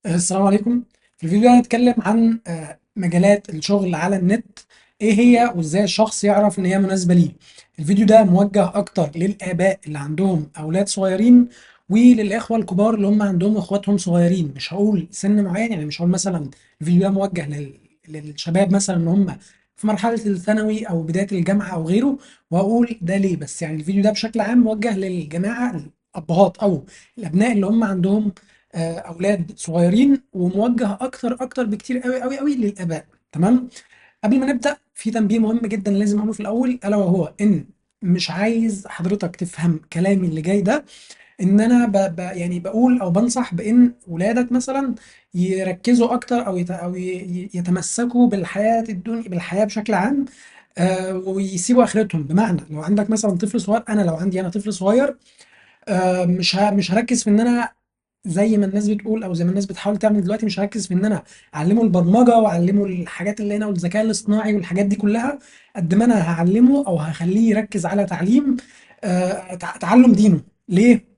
السلام عليكم. في الفيديو ده هنتكلم عن مجالات الشغل على النت، ايه هي وازاي الشخص يعرف ان هي مناسبة ليه. الفيديو ده موجه اكتر للاباء اللي عندهم اولاد صغيرين وللاخوة الكبار اللي هم عندهم اخواتهم صغيرين. مش هقول سن معين، يعني مش هقول مثلا الفيديو ده موجه للشباب مثلا ان هم في مرحلة الثانوي او بداية الجامعة او غيره، وهقول ده ليه. بس الفيديو ده بشكل عام موجه للجماعة الابهات او الابناء اللي هم عندهم اولاد صغيرين، وموجه اكتر بكتير قوي قوي قوي للاباء. تمام؟ قبل ما نبدا في تنبيه مهم جدا لازم اقوله في الاول، الا وهو ان مش عايز حضرتك تفهم كلامي اللي جاي ده ان انا بقول او بنصح بان ولادك مثلا يركزوا اكتر او يتمسكوا بالحياه الدنيا، بالحياه بشكل عام، ويسيبوا اخرتهم. بمعنى لو عندك مثلا طفل صغير، انا لو عندي انا طفل صغير، مش هركز في ان انا زي ما الناس بتقول او زي ما الناس بتحاول تعمل دلوقتي، مش هركز في ان انا اعلمه البرمجه واعلمه الحاجات اللي هنا والذكاء الاصطناعي والحاجات دي كلها، قد ما انا هعلمه او هخليه يركز على تعلم دينه. ليه؟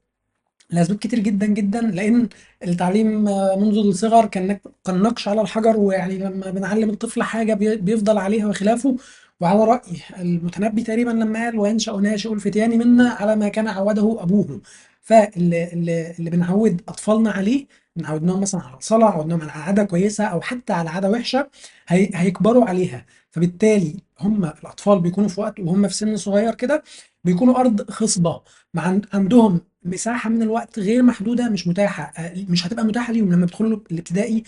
لأسباب كتير جدا جدا. لأن التعليم منذ الصغر كان نقش على الحجر، ويعني لما بنعلم الطفل حاجة بيفضل عليها وخلافه. وعلى رأي المتنبي تقريبا لما قال: وينشأ ناشئ الفتيان منا على ما كان عوده أبوه. فاللي اللي بنعود أطفالنا عليه، بنعودناهم مثلا على الصلاة، عودناهم على عادة كويسة أو حتى على عادة وحشة، هيكبروا عليها. فبالتالي هم الأطفال بيكونوا في وقت وهم في سن صغير كده بيكونوا أرض خصبة، عندهم مساحة من الوقت غير محدودة، مش متاحة، مش هتبقى متاحة ليهم لما يدخلوا الابتدائي،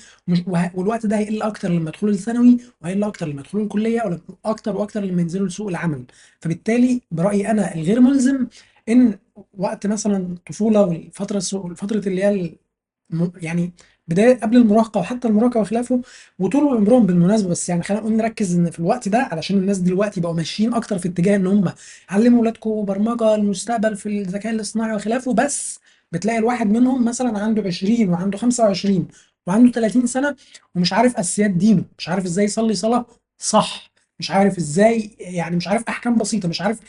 والوقت ده هيقل أكتر لما يدخلوا الثانوي، وهيقل أكتر لما يدخلوا الكلية، ولا أكتر وأكتر لما ينزلوا لسوق العمل. فبالتالي برأيي أنا الغير ملزم إن وقت مثلا الطفولة والفترة الفترة اللي هي يعني بداية قبل المراهقة وحتى المراهقة وخلافه وطول عمرهم بالمناسبة، بس خلينا نقول نركز إن في الوقت ده، علشان الناس دلوقتي بقوا ماشيين أكتر في اتجاه إن هم علموا ولادكم برمجة، المستقبل في الذكاء الاصطناعي وخلافه، بس بتلاقي الواحد منهم مثلا عنده 20 وعنده 25 وعنده 30 سنة ومش عارف أساسيات دينه، مش عارف إزاي يصلي صلاة صح، مش عارف إزاي، يعني مش عارف أحكام بسيطة، مش عارف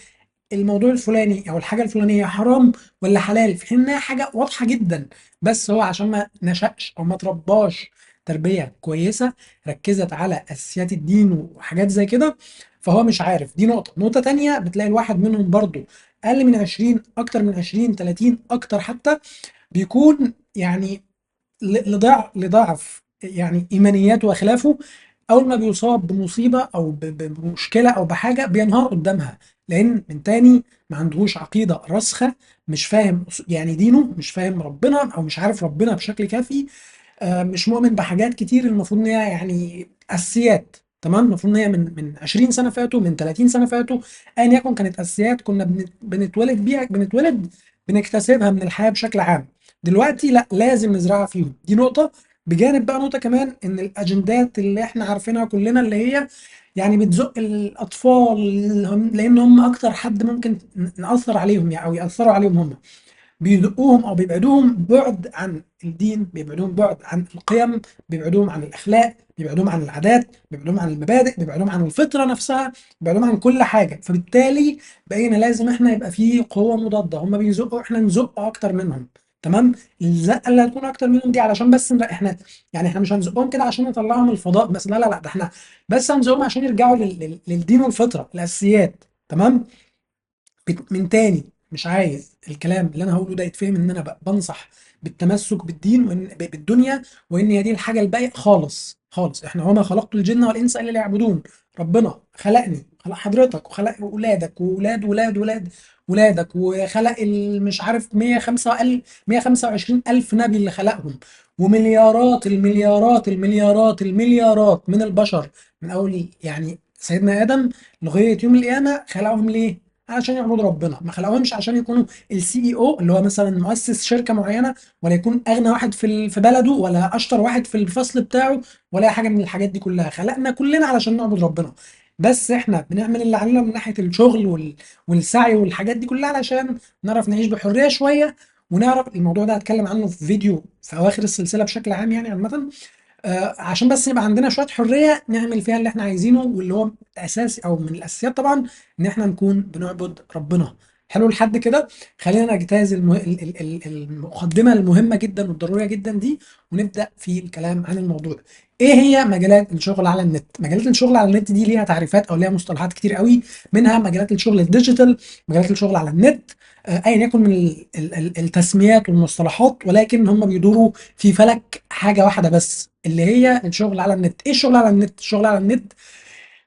الموضوع الفلاني أو الحاجة الفلانية حرام ولا حلال، في حين إنها حاجة واضحة جدا، بس هو عشان ما نشأش أو ما ترباش تربية كويسة ركزت على أساسيات الدين وحاجات زي كده، فهو مش عارف. دي نقطة. نقطة تانية، بتلاقي الواحد منهم برضو أقل من 20، أكتر من 20، 30، أكتر حتى، بيكون لضعف إيمانياته وخلافه، أول ما بيصاب بمصيبة أو بمشكلة أو بحاجة بينهار قدامها، لأن من تاني ما عندهوش عقيدة راسخة، مش فاهم دينه، مش فاهم ربنا أو مش عارف ربنا بشكل كافي، مش مؤمن بحاجات كتير المفروض إن هي أساسيات. تمام؟ المفروض إن هي من 20 سنة فاتوا، من 30 سنة فاتوا، أيا يكن كانت أساسيات كنا بنتولد بيها، بنتولد بنكتسبها من الحياة بشكل عام. دلوقتي لا، لازم نزرعها فيهم. دي نقطة. بجانب بقى نقطة كمان، إن الأجندات اللي إحنا عارفينها كلنا اللي هي بتزق الأطفال، لأن هم أكتر حد ممكن نأثر عليهم أو يأثروا عليهم، هم بيزقوهم أو بيبعدوهم بعد عن الدين، بيبعدوهم بعد عن القيم، بيبعدوهم عن الأخلاق، بيبعدوهم عن العادات، بيبعدوهم عن المبادئ، بيبعدوهم عن الفطرة نفسها، بيبعدوهم عن كل حاجة. فبالتالي بقينا لازم إحنا يبقى فيه قوة مضادة، هم بيزقوا إحنا نزق أكتر منهم. تمام؟ الزقة اللي هتكون أكتر منهم دي علشان بس إحنا إحنا مش هنزقهم كده عشان نطلعهم الفضاء بس، لا لا لا، ده إحنا بس هنزقهم عشان يرجعوا للدين والفطرة، الأساسيات. تمام؟ من تاني مش عايز الكلام اللي انا هقوله ده يتفهم ان انا بنصح بالتمسك بالدين وان بالدنيا وان هي دي الحاجه الباقيه خالص خالص. احنا وما خلقت الجن والانس الا ليعبدون. ربنا خلقني، خلق حضرتك، وخلق ولادك وولاد ولاد ولاد ولادك، وخلق مش عارف مية خمسة مية خمسة وعشرين ألف نبي اللي خلقهم، ومليارات المليارات المليارات المليارات من البشر من أول سيدنا آدم لغاية يوم القيامة. خلقهم ليه؟ علشان يعبدوا ربنا. ما خلقهمش عشان يكونوا السي اي او اللي هو مثلا مؤسس شركة معينة، ولا يكون أغنى واحد في بلده، ولا أشطر واحد في الفصل بتاعه، ولا حاجة من الحاجات دي كلها. خلقنا كلنا علشان نعبد ربنا، بس احنا بنعمل اللي علينا من ناحية الشغل والسعي والحاجات دي كلها علشان نعرف نعيش بحرية شوية، ونعرف الموضوع ده هتكلم عنه في فيديو في أواخر السلسلة بشكل عام عامة، عشان بس يبقى عندنا شوية حرية نعمل فيها اللي احنا عايزينه، واللي هو أساسي أو من الأساسيات طبعا إن احنا نكون بنعبد ربنا. حلو لحد كده؟ خلينا نجتاز المقدمة المهمة جدا والضرورية جدا دي، ونبدأ في الكلام عن الموضوع. ايه هي مجالات الشغل على النت؟ مجالات الشغل على النت دي ليها تعريفات او ليها مصطلحات كتير قوي، منها مجالات الشغل ال digital، مجالات الشغل على النت، ايا يكن من التسميات والمصطلحات، ولكن هم بيدوروا في فلك حاجة واحدة بس اللي هي الشغل على النت. ايه الشغل على النت؟ الشغل على النت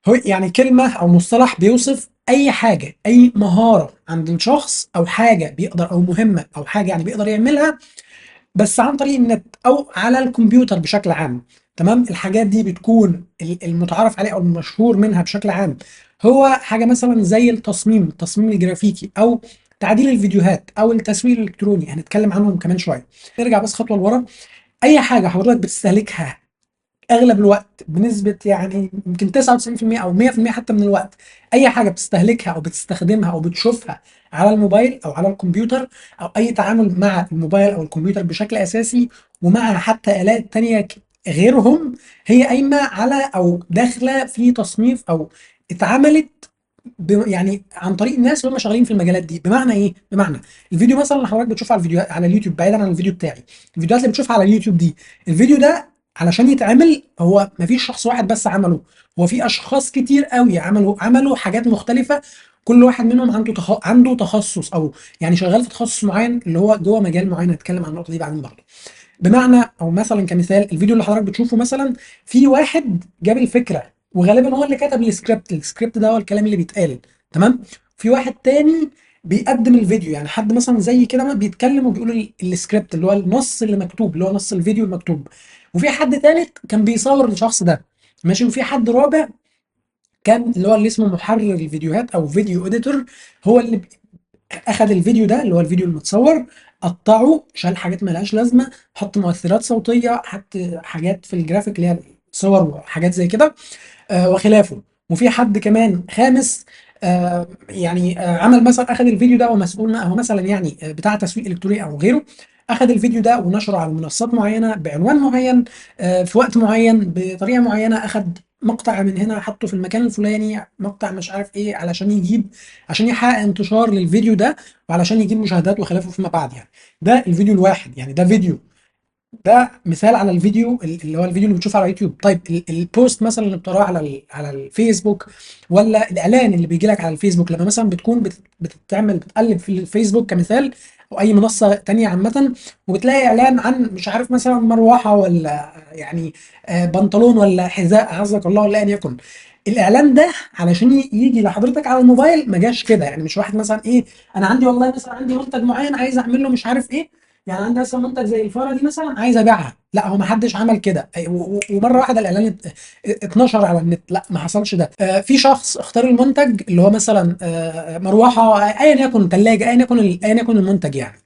هو يعني كلمة أو مصطلح بيوصف أي حاجة، أي مهارة عند الشخص، أو حاجة بيقدر، أو مهمة، أو حاجة يعني بيقدر يعملها بس عن طريق النت أو على الكمبيوتر بشكل عام. تمام؟ الحاجات دي بتكون المتعارف عليه أو المشهور منها بشكل عام هو حاجة مثلا زي التصميم، التصميم الجرافيكي، أو تعديل الفيديوهات، أو التسويق الإلكتروني، هنتكلم عنهم كمان شوية. نرجع بس خطوة لورا. أي حاجة حضرتك بتستهلكها اغلب الوقت بنسبة يعني يمكن 99% او 100% حتى من الوقت، اي حاجة بتستهلكها او بتستخدمها او بتشوفها على الموبايل او على الكمبيوتر، او اي تعامل مع الموبايل او الكمبيوتر بشكل اساسي ومع حتى الات تانية غيرهم، هي قايمة على او داخله في تصنيف او اتعملت يعني عن طريق الناس اللي هم شغالين في المجالات دي. بمعنى ايه؟ بمعنى الفيديو مثلا اللي حضرتك بتشوفه على الفيديو على اليوتيوب، بعيدا عن الفيديو بتاعي، الفيديوهات اللي بتشوفها على اليوتيوب دي، الفيديو ده علشان يتعمل هو مفيش شخص واحد بس عمله، هو في اشخاص كتير قوي عملوا حاجات مختلفة، كل واحد منهم عنده تخصص او يعني شغال في تخصص معين اللي هو جوه مجال معين. هنتكلم عن النقطة دي بعدين برضه. بمعنى او مثلا كمثال الفيديو اللي حضرتك بتشوفه مثلا، في واحد جاب الفكرة وغالبا هو اللي كتب السكريبت، السكريبت ده هو الكلام اللي بيتقال، تمام؟ في واحد تاني بيقدم الفيديو، يعني حد مثلا زي كده ما بيتكلم وبيقول السكريبت اللي هو النص اللي مكتوب، اللي هو نص الفيديو المكتوب. وفي حد تالت كان بيصور الشخص ده، ماشي؟ وفي حد رابع كان اللي هو اللي اسمه محرر الفيديوهات او video editor، هو اللي اخذ الفيديو ده اللي هو الفيديو المتصور، قطعه، شال حاجات مالهاش لازمه، حط مؤثرات صوتية، حط حاجات في الجرافيك اللي هي صور وحاجات زي كده، وخلافه. وفي حد كمان خامس، عمل مثلا، اخذ الفيديو ده ومسؤول هو مثلا بتاع تسويق الكتروني او غيره، اخذ الفيديو ده ونشره على منصات معينة بعنوان معين، في وقت معين بطريقة معينة، اخذ مقطع من هنا حطه في المكان الفلاني، مقطع مش عارف ايه، عشان يحقق انتشار للفيديو ده وعلشان يجيب مشاهدات وخلافه فيما بعد. ده الفيديو الواحد، يعني ده فيديو، ده مثال على الفيديو اللي هو الفيديو اللي بتشوفه على يوتيوب. طيب ال post مثلا اللي بتقراه على الفيسبوك، ولا الاعلان اللي بيجي لك على الفيسبوك لما مثلا بتكون بتقلب في الفيسبوك كمثال او اي منصة تانية عامة، وبتلاقي اعلان عن مش عارف مثلا مروحة، ولا بنطلون، ولا حذاء عزك الله، ولا ايا يكن. الاعلان ده علشان يجي لحضرتك على الموبايل ما جاش كده، يعني مش واحد مثلا ايه، انا عندي والله مثلا عندي منتج معين عايز اعمل له مش عارف ايه، يعني عندي مثلا منتج زي الفارة دي مثلا عايز ابيعها، لا هو ما حدش عمل كده، ومرة واحدة الاعلان اتنشر على النت، لا ما حصلش ده. في شخص اختار المنتج اللي هو مثلا، مروحة، ايا يكن، ثلاجه، ايا يكن المنتج يعني.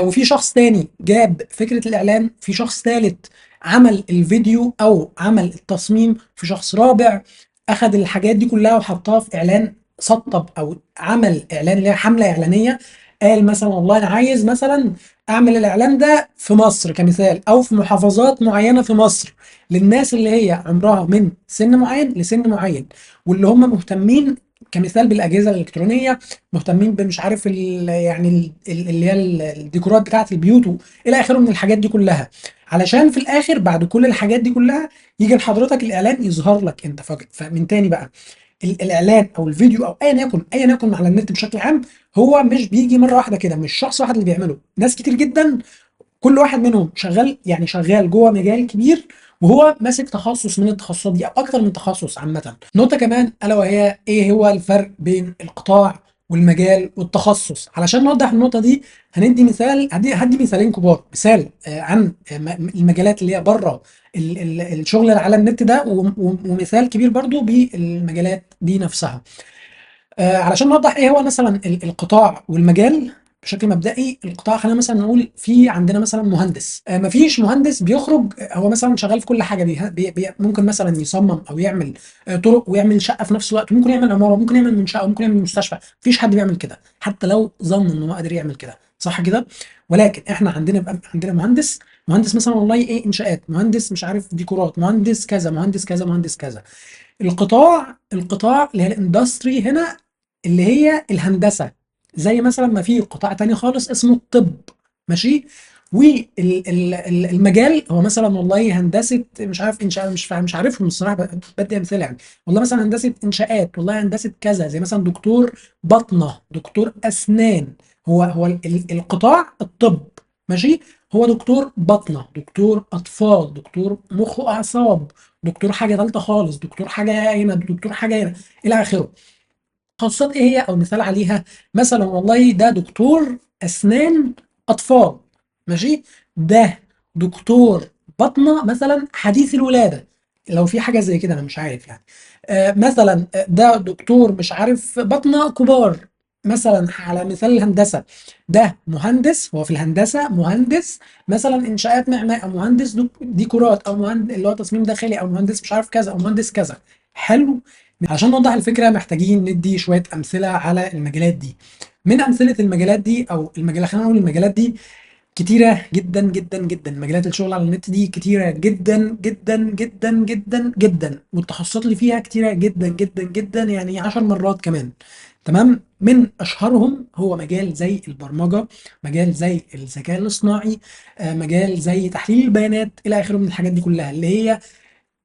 وفي شخص تاني جاب فكرة الاعلان، في شخص ثالث عمل الفيديو او عمل التصميم، في شخص رابع اخذ الحاجات دي كلها وحطها في اعلان، سطب او عمل اعلان اللي هي حمله اعلانية، قال مثلا والله انا عايز مثلا اعمل الاعلان ده في مصر كمثال، او في محافظات معينة في مصر، للناس اللي هي عمرها من سن معين لسن معين، واللي هم مهتمين كمثال بالاجهزة الالكترونية، مهتمين بمش عارف يعني اللي هي الديكورات بتاعه البيوت الى اخره من الحاجات دي كلها، علشان في الاخر بعد كل الحاجات دي كلها يجي لحضرتك الاعلان يظهر لك انت. فمن تاني بقى الاعلان او الفيديو او ايا يكن على النت بشكل عام، هو مش بيجي مرة واحدة كده، مش شخص واحد اللي بيعمله، ناس كتير جدا، كل واحد منهم شغال جوه مجال كبير، وهو ماسك تخصص من التخصصات دي او اكتر من تخصص عامة. نقطة كمان الا وهي ايه هو الفرق بين القطاع والمجال والتخصص. علشان نوضح النقطة دي هندي مثال، هدي مثالين كبار، مثال، عن المجالات اللي هي بره الشغل اللي على النت ده، ومثال كبير برضو بالمجالات دي نفسها. علشان نوضح ايه هو مثلا القطاع والمجال بشكل مبدئي. القطاع خلينا مثلا نقول في عندنا مثلا مهندس، مفيش مهندس بيخرج هو مثلا شغال في كل حاجة، ممكن مثلا يصمم او يعمل، طرق ويعمل شقه في نفس الوقت، ممكن يعمل عمارة، ممكن يعمل منشاه، ممكن يعمل مستشفى، مفيش حد بيعمل كده حتى لو ظن ان هو قادر يعمل كده، صح كده؟ ولكن احنا بقى عندنا مهندس مثلا والله ايه انشاءات، مهندس مش عارف ديكورات، مهندس كذا، مهندس كذا، مهندس كذا. القطاع اللي هي ال industry هنا اللي هي الهندسة، زي مثلا ما في قطاع تاني خالص اسمه الطب، ماشي. والمجال هو مثلا والله هندسة مش عارف انشاء، مش عارفهم الصراحة، بدي امثلة يعني، والله مثلا هندسة انشاءات، والله هندسة كذا، زي مثلا دكتور بطنه، دكتور اسنان. هو القطاع الطب، ماشي. هو دكتور بطنه، دكتور اطفال، دكتور مخ واعصاب، دكتور حاجة ثالثة خالص، دكتور حاجة هنا، دكتور حاجة هنا، الى اخره. تخصصات ايه هي او مثال عليها؟ مثلا والله ده دكتور اسنان اطفال، ماشي، ده دكتور بطنه مثلا حديث الولادة، لو في حاجة زي كده انا مش عارف يعني. مثلا ده دكتور مش عارف بطنه كبار مثلا. على مثال الهندسة، ده مهندس، هو في الهندسة مهندس مثلا انشاءات معماري، او مهندس ديكورات، او مهندس اللي هو تصميم داخلي، او مهندس مش عارف كذا، او مهندس كذا. حلو. عشان نوضح الفكرة محتاجين ندي شوية امثلة على المجالات دي. من امثلة المجالات دي او المجالات، خلينا نقول المجالات دي كتيرة جدا جدا جدا، مجالات الشغل على النت دي كتيرة جدا جدا جدا جدا جدا، والتخصصات اللي فيها كتيرة جدا جدا جدا، يعني 10 مرات كمان، تمام. من اشهرهم هو مجال زي البرمجة، مجال زي الذكاء الاصطناعي، مجال زي تحليل البيانات، الى اخره من الحاجات دي كلها، اللي هي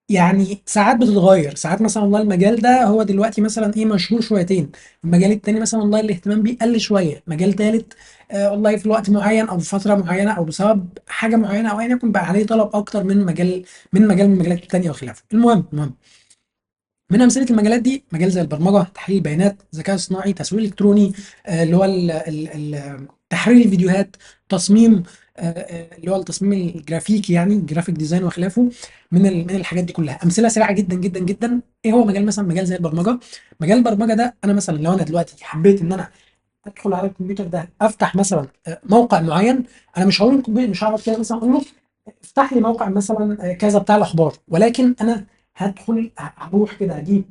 يعني ساعات بتتغير. ساعات مثلا والله المجال ده هو دلوقتي مثلا ايه مشهور شويتين، المجال التاني مثلا والله الاهتمام بيه قل شوية، مجال تالت والله في وقت معين او في فترة معينة او بسبب حاجة معينة او ايا يكن بقى عليه طلب اكتر من مجال من المجالات التانية وخلافه. المهم من امثلة المجالات دي مجال زي البرمجة، تحليل البيانات، ذكاء اصطناعي، تسويق الكتروني، اللي هو تحرير الفيديوهات، تصميم، اللي هو التصميم الجرافيكي يعني graphic design وخلافه، من الحاجات دي كلها. امثلة سريعة جدا جدا جدا. ايه هو مجال مثلا؟ مجال زي البرمجة. مجال البرمجة ده انا مثلا لو انا دلوقتي حبيت ان انا ادخل على الكمبيوتر ده افتح مثلا موقع معين، انا مش هقول للكمبيوتر، مش هقعد كده مثلا اقول له افتح لي موقع مثلا كذا بتاع الاخبار، ولكن انا هدخل هروح كده اجيب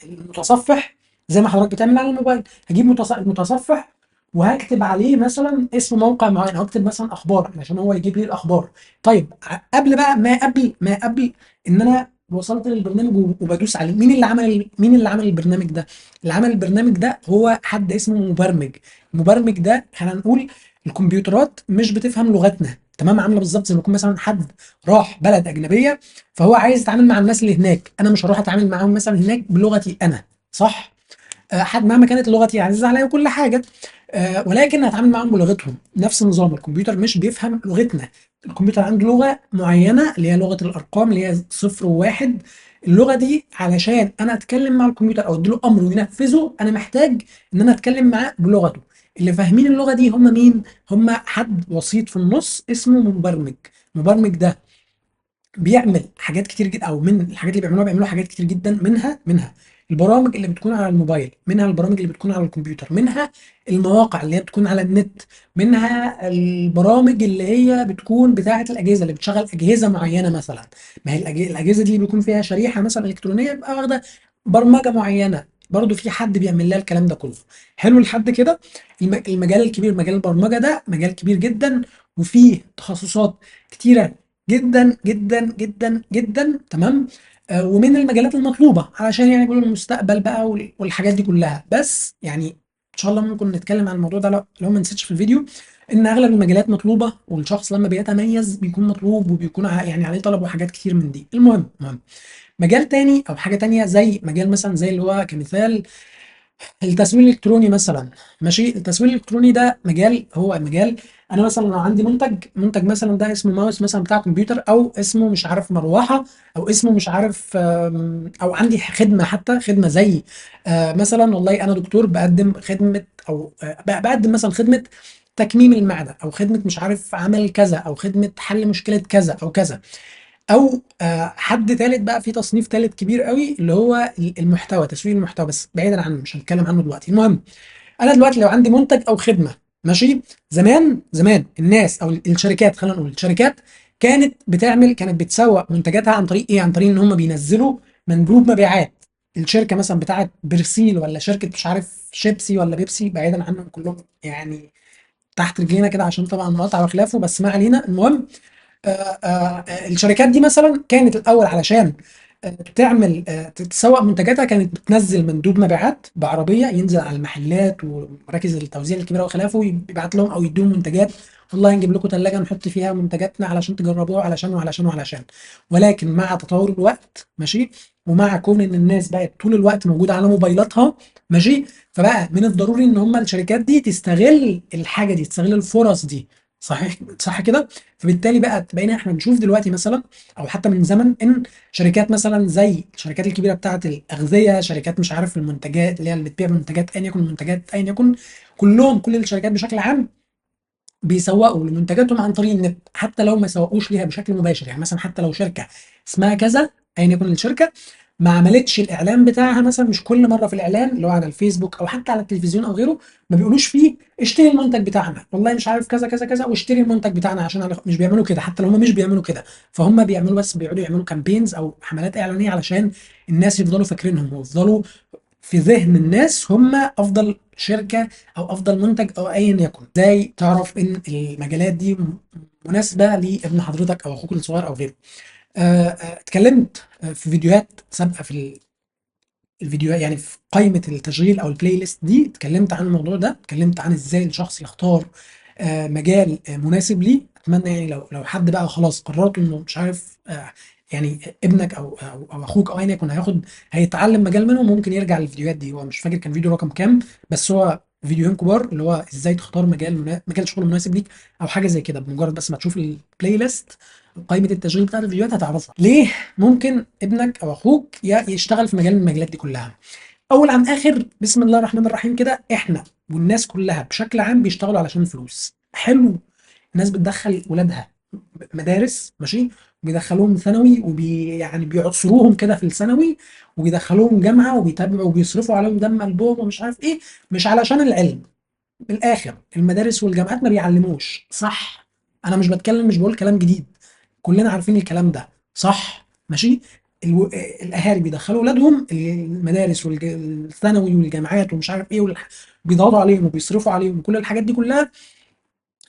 المتصفح زي ما حضرتك بتعمل على الموبايل، هجيب المتصفح وهكتب عليه مثلا اسم موقع معين، او اكتب مثلا اخبار عشان هو يجيب لي الاخبار. طيب قبل بقى ما قبل ما قبل ان انا وصلت للبرنامج وبدوس عليه، مين اللي عمل البرنامج ده؟ اللي عمل البرنامج ده هو حد اسمه مبرمج. المبرمج ده خلينا نقول الكمبيوترات مش بتفهم لغتنا، تمام؟ عامله بالظبط زي ما يكون مثلا حد راح بلد اجنبية فهو عايز يتعامل مع الناس اللي هناك، انا مش هروح اتعامل معاهم مثلا هناك بلغتي انا، صح؟ حد مهما كانت لغتي عزيزه عليا وكل حاجة، ولكن هتعامل معاهم بلغتهم. نفس النظام، الكمبيوتر مش بيفهم لغتنا، الكمبيوتر عنده لغة معينة اللي هي لغة الارقام اللي هي 0 و1. اللغة دي علشان انا اتكلم مع الكمبيوتر او اديله امر وينفذه، انا محتاج ان انا اتكلم معاه بلغته. اللي فاهمين اللغة دي هم مين؟ هم حد وسيط في النص اسمه مبرمج. المبرمج ده بيعمل حاجات كتير جدا، او من الحاجات اللي بيعملوها بيعملوا حاجات كتير جدا، منها البرامج اللي بتكون على الموبايل، منها البرامج اللي بتكون على الكمبيوتر، منها المواقع اللي هي بتكون على النت، منها البرامج اللي هي بتكون بتاعه الاجهزة اللي بتشغل اجهزة معينة مثلا. ما هي الاجهزة دي اللي بيكون فيها شريحة مثلا الكترونية بيبقى واخده برمجة معينة، برضو في حد بيعمل لها الكلام ده كله. حلو لحد كده. المجال الكبير مجال البرمجة ده مجال كبير جدا وفيه تخصصات كتيرة جدا جدا جدا جدا، تمام؟ ومن المجالات المطلوبة علشان بيقولوا المستقبل بقى والحاجات دي كلها. بس ان شاء الله ممكن نتكلم عن الموضوع ده لو ما نسيتش في الفيديو، ان اغلب المجالات مطلوبه، والشخص لما بيتميز بيكون مطلوب وبيكون عليه طلب وحاجات كتير من دي. المهم مجال تاني او حاجة تانية زي مجال مثلا زي اللي هو كمثال التسويق الالكتروني مثلا، ماشي. التسويق الالكتروني ده مجال، هو مجال انا مثلا لو عندي منتج مثلا ده اسمه ماوس مثلا بتاع كمبيوتر، او اسمه مش عارف مروحة، او اسمه مش عارف، او عندي خدمة، حتى خدمة زي، مثلا والله انا دكتور بقدم خدمة، او، بقدم مثلا خدمة تكميم المعدة، او خدمة مش عارف عمل كذا، او خدمة حل مشكلة كذا او كذا، او، حد تالت بقى في تصنيف تالت كبير قوي اللي هو المحتوى، تسويق المحتوى، بس بعيدا عنه مش هنتكلم عنه دلوقتي. المهم انا دلوقتي لو عندي منتج او خدمة، ماشي. زمان الناس او الشركات، خلينا نقول الشركات كانت بتعمل، كانت بتسوق منتجاتها عن طريق ايه؟ عن طريق ان هم بينزلوا مندوب مبيعات. الشركة مثلا بتاعت برسيل، ولا شركة مش عارف شيبسي ولا بيبسي، بعيدا عنهم كلهم تحت رجلينا كده عشان طبعا مقاطعه وخلافه، بس ما علينا. المهم، الشركات دي مثلا كانت الاول علشان تعمل تسوق منتجاتها كانت بتنزل مندوب مبيعات بعربيه ينزل على المحلات ومراكز التوزيع الكبيرة وخلافه، يبعت لهم او يديهم منتجات، والله نجيب لكم ثلاجه نحط فيها منتجاتنا علشان تجربوها، علشان وعلشان وعلشان. ولكن مع تطور الوقت ماشي، ومع كون ان الناس بقت طول الوقت موجودة على موبايلاتها ماشي، فبقى من الضروري ان هم الشركات دي تستغل الحاجة دي، تستغل الفرص دي. صحيح، صح كده؟ فبالتالي بقى بقينا احنا نشوف دلوقتي مثلا، او حتى من زمن، ان شركات مثلا زي الشركات الكبيرة بتاعه الاغذيه، شركات مش عارف المنتجات اللي هي اللي بتبيع منتجات ايا يكن، المنتجات ايا يكن، كلهم كل الشركات بشكل عام بيسوقوا لمنتجاتهم عن طريق النت، حتى لو ما سوقوش ليها بشكل مباشر. يعني مثلا حتى لو شركة اسمها كذا ايا يكن الشركة، ما عملتش الاعلان بتاعها مثلا، مش كل مرة في الاعلان اللي هو على الفيسبوك او حتى على التلفزيون او غيره ما بيقولوش فيه اشتري المنتج بتاعنا، والله مش عارف كذا كذا كذا واشتري المنتج بتاعنا عشان مش بيعملوا كده. حتى لو هم مش بيعملوا كده، فهم بيعملوا بس بيقعدوا يعملوا campaigns او حملات اعلانية علشان الناس يفضلوا فاكرينهم ويفضلوا في ذهن الناس هم افضل شركة او افضل منتج او ايا يكن. ازاي تعرف ان المجالات دي مناسبة لابن حضرتك او اخوك الصغير او غيره؟ اتكلمت في فيديوهات سابقه في الفيديو، يعني في قائمة التشغيل او ال playlist دي، اتكلمت عن الموضوع ده، اتكلمت عن ازاي الشخص يختار مجال مناسب ليه. اتمنى يعني لو حد بقى خلاص قررت انه مش عارف يعني ابنك او او, أو اخوك او ايا يكن هيتعلم مجال منه، ممكن يرجع للفيديوهات دي. هو مش فاكر كان فيديو رقم كام، بس هو فيديوهين كبار اللي هو ازاي تختار مجال شغل مناسب ليك او حاجة زي كده. بمجرد بس ما تشوف ال playlist قائمة التشغيل بتاعت الفيديوهات هتعرفها ليه ممكن ابنك او اخوك يشتغل في مجال من المجالات دي كلها. اول عن اخر بسم الله الرحمن الرحيم كده، احنا والناس كلها بشكل عام بيشتغلوا علشان الفلوس. حلو، الناس بتدخل ولادها مدارس ماشي، بيدخلوهم ثانوي يعني بيعصروهم كده في الثانوي، وبيدخلوهم جامعه، وبيتابعوا وبيصرفوا عليهم دم قلبهم ومش عارف ايه، مش علشان العلم. بالاخر المدارس والجامعات ما بيعلموش صح. انا مش بتكلم، مش بقول كلام جديد، كلنا عارفين الكلام ده صح ماشي. الاهالي بيدخلوا اولادهم المدارس والثانوي والجامعات ومش عارف ايه، بيضغطوا عليهم وبيصرفوا عليهم كل الحاجات دي كلها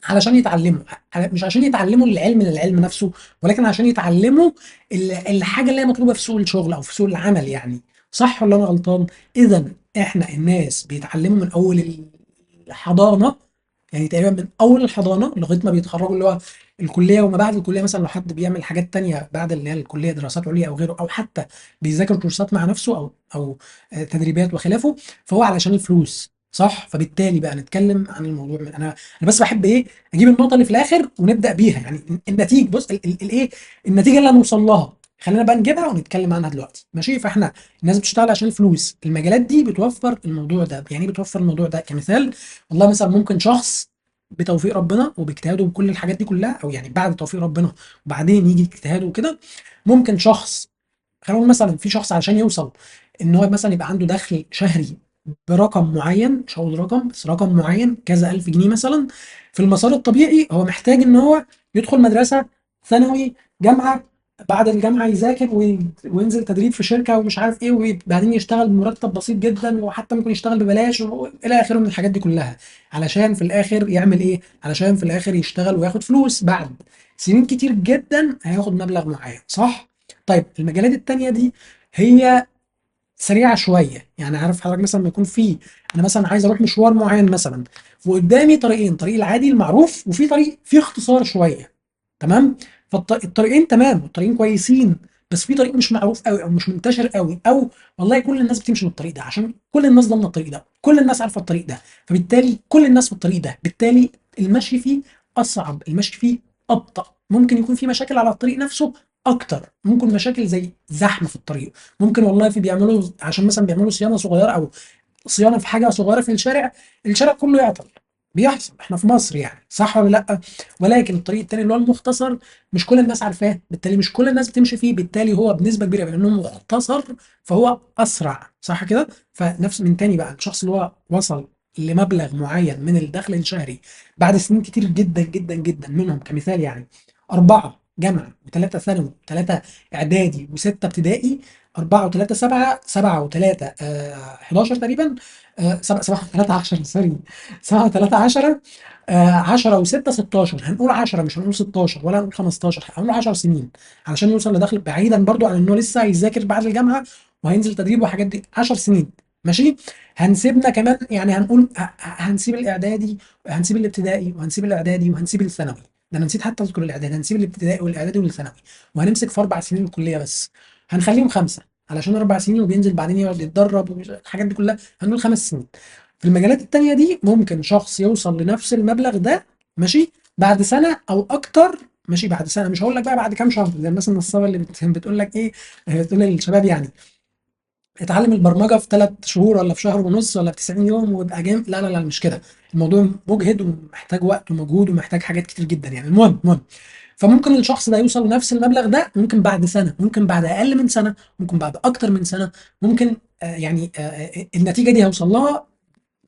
علشان يتعلموا، مش عشان يتعلموا العلم للعلم نفسه، ولكن عشان يتعلموا الحاجة اللي هي مطلوبه في سوق الشغل او في سوق العمل يعني. صح ولا انا غلطان؟ اذا احنا الناس بيتعلموا من اول الحضانة، يعني تقريبا من اول الحضانة لغاية ما بيتخرجوا اللي هو الكلية وما بعد الكلية، مثلا لو حد بيعمل حاجات تانية بعد اللي هي الكلية، دراسات عليا او غيره، او حتى بيذاكر كورسات مع نفسه او تدريبات وخلافه، فهو علشان الفلوس صح. فبالتالي بقى نتكلم عن الموضوع من انا بس بحب ايه، اجيب النقطة اللي في الاخر ونبدا بيها، يعني النتيجة. بص الايه، النتيجة اللي هنوصل لها خلينا بقى نجيبها ونتكلم عنها دلوقتي ماشي. فاحنا الناس بتشتغل عشان الفلوس، المجالات دي بتوفر الموضوع ده. يعني ايه بتوفر الموضوع ده؟ كمثال والله مثلا ممكن شخص بتوفيق ربنا وباجتهاده وكل الحاجات دي كلها، او يعني بعد توفيق ربنا وبعدين يجي اجتهاده وكده، ممكن شخص، خلينا نقول مثلا في شخص عشان يوصل ان هو مثلا يبقى عنده دخل شهري برقم معين، مش هقول رقم بس رقم معين كذا ألف جنيه مثلا، في المسار الطبيعي هو محتاج ان هو يدخل مدرسة، ثانوي، جامعة، بعد الجامعة يذاكر وينزل تدريب في شركة ومش عارف ايه، وبعدين يشتغل بمرتب بسيط جدا، وحتى ممكن يشتغل ببلاش والى اخره من الحاجات دي كلها، علشان في الاخر يعمل ايه؟ علشان في الاخر يشتغل وياخد فلوس. بعد سنين كتير جدا هياخد مبلغ معين صح؟ طيب المجالات التانية دي هي سريعة شوية، يعني عارف حضرتك مثلا ما يكون في، انا مثلا عايز اروح مشوار معين مثلا، وقدامي طريقين، طريق العادي المعروف وفي طريق فيه اختصار شوية، تمام؟ فالطريقين تمام والطريقين كويسين، بس في طريق مش معروف قوي او مش منتشر قوي، او والله كل الناس بتمشي بالطريق ده عشان كل الناس ضامنه الطريق ده، كل الناس عارفه الطريق ده، فبالتالي كل الناس في الطريق ده، بالتالي المشي فيه اصعب، المشي فيه ابطا، ممكن يكون في مشاكل على الطريق نفسه اكتر، ممكن مشاكل زي زحمة في الطريق، ممكن والله في بيعملوا عشان مثلا بيعملوا صيانة صغيرة او صيانة في حاجة صغيرة في الشارع، الشارع كله يعطل، بيحصل احنا في مصر يعني صح ولا لا؟ ولكن الطريق التاني اللي هو المختصر مش كل الناس عارفاه، بالتالي مش كل الناس بتمشي فيه، بالتالي هو بنسبة كبيرة بما انه مختصر فهو اسرع صح كده؟ فنفس من تاني بقى الشخص اللي هو وصل لمبلغ معين من الدخل الشهري بعد سنين كتير جدا جدا جدا، منهم كمثال يعني 4 جامعه، وثلاثة ثانوي، وثلاثة اعدادي، وستة ابتدائي، 4 و3 7، 7 و3 11 تقريبا، 7 7 و3 10، sorry، 7 و3 10، 10 و6 16. هنقول 10، مش هنقول 16 ولا هنقول 15، هنقول 10 سنين علشان يوصل لدخل، بعيدا برضو عن انه لسه هيذاكر بعد الجامعة وهينزل تدريب وحاجات دي، 10 سنين ماشي. هنسيبنا كمان يعني، هنقول هنسيب الاعدادي، هنسيب الابتدائي، وهنسيب الاعدادي، وهنسيب الثانوي. ده انا نسيت حتى اذكر الاعدادي. هنسيب الابتدائي والاعدادي والثانوي، وهنمسك في 4 سنين الكلية بس، هنخليهم 5 علشان 4 سنين وبينزل بعدين يقعد يتدرب والحاجات دي كلها، هنقول 5 سنين. في المجالات التانية دي ممكن شخص يوصل لنفس المبلغ ده ماشي بعد سنة أو أكتر، ماشي بعد سنة، مش هقول لك بقى بعد كام شهر زي الناس النصابة اللي بتقول لك إيه، بتقول للشباب يعني اتعلم البرمجة في 3 شهور ولا في شهر ونص ولا في 90 يوم وابقى جامد. لا لا لا، مش كده، الموضوع مجهد ومحتاج وقت ومجهود ومحتاج حاجات كتير جدا يعني. المهم فممكن الشخص ده يوصل لنفس المبلغ ده ممكن بعد سنة، ممكن بعد أقل من سنة، ممكن بعد أكتر من سنة، ممكن النتيجة دي هيوصل لها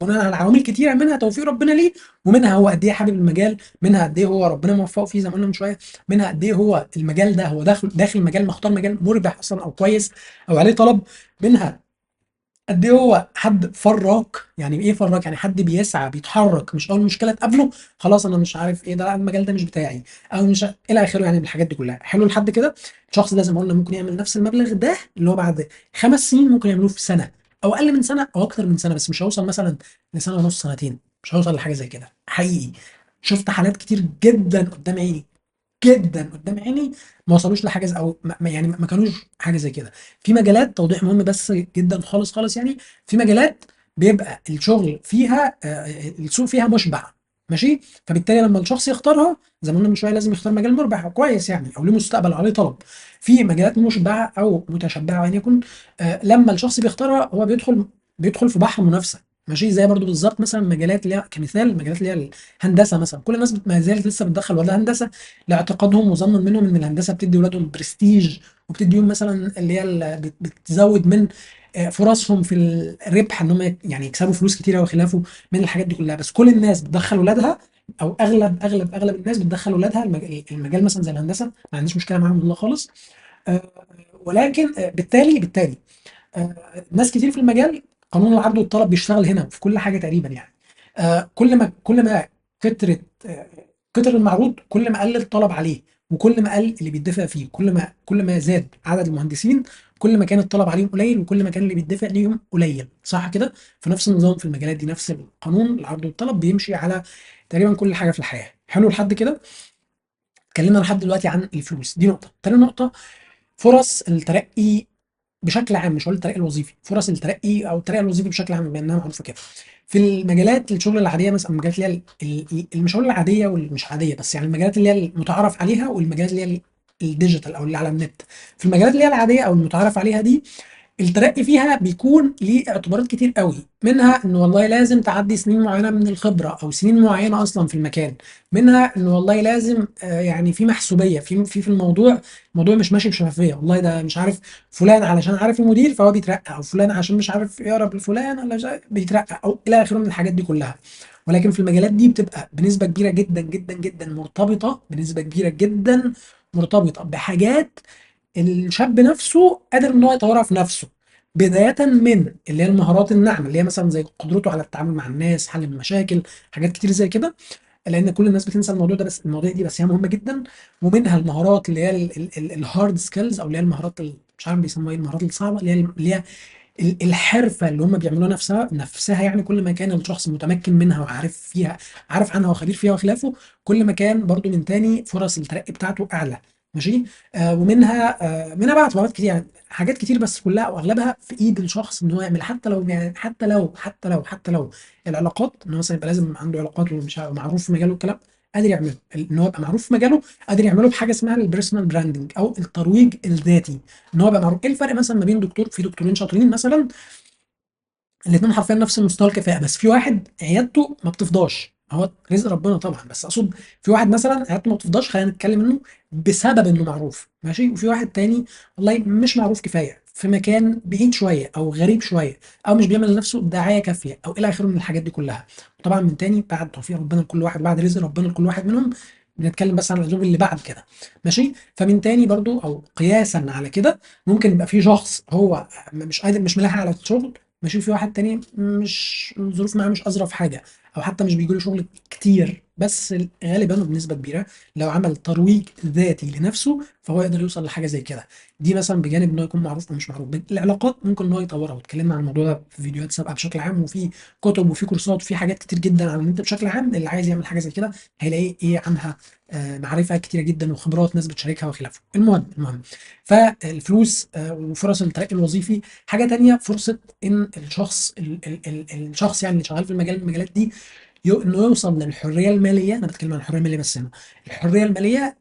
بناء على عوامل كتيرة، منها توفيق ربنا ليه، ومنها هو قد ايه حابب المجال، منها قد ايه هو ربنا موفقة فيه زي ما قلنا من شوية، منها قد ايه هو المجال ده هو داخل مجال، مختار مجال مربح اصلا او كويس او عليه طلب، منها قد ايه هو حد فراك. يعني ايه فراك؟ يعني حد بيسعى بيتحرك، مش اول مشكلة تقابله خلاص انا مش عارف ايه ده، لا المجال ده مش بتاعي او مش الى اخره، يعني بالحاجات دي كلها. حلو لحد كده. الشخص ده زي ما قلنا ممكن يعمل نفس المبلغ ده اللي هو بعد 5 سنين ممكن يعملوه في سنة او اقل من سنة او اكتر من سنة، بس مش هيوصل مثلا لسنه ونص، سنتين، مش هيوصل لحاجة زي كده حقيقي. شفت حالات كتير جدا قدام عيني، جدا قدام عيني، ما وصلوش لحاجة زي، او ما يعني ما كانوش حاجة زي كده. في مجالات، توضيح مهم بس جدا خالص خالص يعني، في مجالات بيبقى الشغل فيها، السوق فيها مشبع ماشي، فبالتالي لما الشخص يختارها زي ما قلنا من شوية لازم يختار مجال مربح وكويس يعني، او له مستقبل عليه طلب. في مجالات مشبعة او متشبعه ان يكن، لما الشخص بيختارها هو بيدخل في بحر منافسه ماشي. زي برضو بالظبط مثلا مجالات اللي هي كمثال مجالات اللي هي الهندسة مثلا، كل الناس ما زالت لسه بتدخل ولادها هندسة لاعتقادهم وظنا منهم ان الهندسة بتدي ولادهم برستيج، وبتديهم مثلا اللي هي بتزود من فرصهم في الربح ان هم يعني يكسبوا فلوس كتيرة وخلافه من الحاجات دي كلها. بس كل الناس بتدخل ولادها، او اغلب اغلب اغلب الناس بتدخل ولادها المجال مثلا زي الهندسة، ما عنديش مشكلة معاهم والله خالص، ولكن بالتالي ناس كتير في المجال، قانون العرض والطلب بيشتغل هنا في كل حاجة تقريبا يعني. كل ما كتر المعروض كل ما قل الطلب عليه، وكل ما قل اللي بيدفع فيه، كل ما زاد عدد المهندسين كل ما كان الطلب عليهم قليل، وكل ما كان اللي بيدفع ليهم قليل، صح كده؟ في نفس النظام في المجالات دي، نفس القانون العرض والطلب بيمشي على تقريبا كل حاجة في الحياة. حلو لحد كده؟ اتكلمنا لحد دلوقتي عن الفلوس، دي نقطة. تاني نقطة، فرص الترقي بشكل عام، مش هقول الترقي الوظيفي، فرص الترقي او الترقي الوظيفي بشكل عام بما انها معروفة كده في المجالات الشغل العادية، مثلا المجالات اللي هي مش هقول العادية والمش عادية، بس يعني المجالات اللي هي المتعارف عليها والمجالات اللي هي ال digital او اللي على النت. في المجالات اللي هي العادية او المتعارف عليها دي الترقي فيها بيكون ليه اعتبارات كتير قوي، منها انه والله لازم تعدي سنين معينة من الخبرة او سنين معينة اصلا في المكان، منها انه والله لازم، يعني في محسوبيه في الموضوع، الموضوع مش ماشي بشفافيه، والله ده مش عارف فلان علشان عارف المدير فهو بيترقى، او فلان عشان مش عارف يقرب لفلان ولا مش عارف بيترقى، او الى اخره من الحاجات دي كلها. ولكن في المجالات دي بتبقى بنسبة كبيرة جدا جدا جدا مرتبطة، بنسبة كبيرة جدا مرتبطة بحاجات الشاب نفسه قادر ان هو يطورها في نفسه، بداية من اللي هي المهارات الناعمة اللي هي مثلا زي قدرته على التعامل مع الناس، حل المشاكل، حاجات كتير زي كده، لأن كل الناس بتنسى الموضوع ده، بس المواضيع دي بس هي مهمة جدا. ومنها المهارات اللي هي ال hard skills، او اللي هي المهارات مش عارف بيسموها ايه، المهارات الصعبة اللي هي الحرفة اللي هم بيعملوها نفسها يعني. كل ما كان الشخص متمكن منها وعارف فيها، عارف عنها وخبير فيها وخلافه، كل ما كان برضو من تاني فرص الترقي بتاعته أعلى ماشي. ومنها منها بقى اعتبارات كتير يعني، حاجات كتير، بس كلها او اغلبها في ايد الشخص ان هو يعمل، حتى لو يعني، حتى لو، حتى لو، حتى لو العلاقات، ان هو مثلا يبقى لازم عنده علاقات ومش معروف في مجاله الكلام، قادر يعمله، ان هو يبقى معروف في مجاله قادر يعمله بحاجة اسمها ال personal branding او الترويج الذاتي، ان هو يبقى معروف. ايه الفرق مثلا ما بين دكتور، في دكتورين شاطرين مثلا الاثنين حرفيا نفس المستوى الكفاءة، بس في واحد عيادته ما بتفضاش، هو رزق ربنا طبعا، بس اقصد في واحد مثلا عيادته ما بتفضاش، خلينا نتكلم انه بسبب انه معروف ماشي، وفي واحد تاني والله مش معروف كفاية، في مكان بعيد شوية او غريب شوية، او مش بيعمل لنفسه دعاية كافيه، او الى اخره من الحاجات دي كلها. طبعا من تاني بعد توفيق ربنا لكل واحد، بعد رزق ربنا لكل واحد منهم، بنتكلم بس عن الاسباب اللي بعد كده، ماشي. فمن تاني برضو او قياسا على كده، ممكن يبقى في شخص هو مش قادر، مش ملاحق على الشغل، ماشي، في واحد تاني مش الظروف معاه مش اظرف حاجة، او حتى مش بيجيله شغل كتير، بس غالبا وبنسبة كبيرة لو عمل ترويج ذاتي لنفسه فهو يقدر يوصل لحاجة زي كده. دي مثلا بجانب ان هو يكون معروف او مش معروف. العلاقات ممكن ان هو يطورها، واتكلمنا عن الموضوع ده في فيديوهات سابقه بشكل عام، وفي كتب وفي كورسات وفي حاجات كتير جدا عن النت بشكل عام. اللي عايز يعمل حاجة زي كده هيلاقي ايه عنها، معرفة كتيرة جدا وخبرات ناس بتشاركها وخلافه. المهم فالفلوس، وفرص الترقي الوظيفي. حاجة تانية، فرصة ان الشخص الشخص يعني اللي شغال في المجال من المجالات دي انه يوصل للحرية المالية. انا بتكلم عن الحرية المالية بس هنا، الحرية المالية،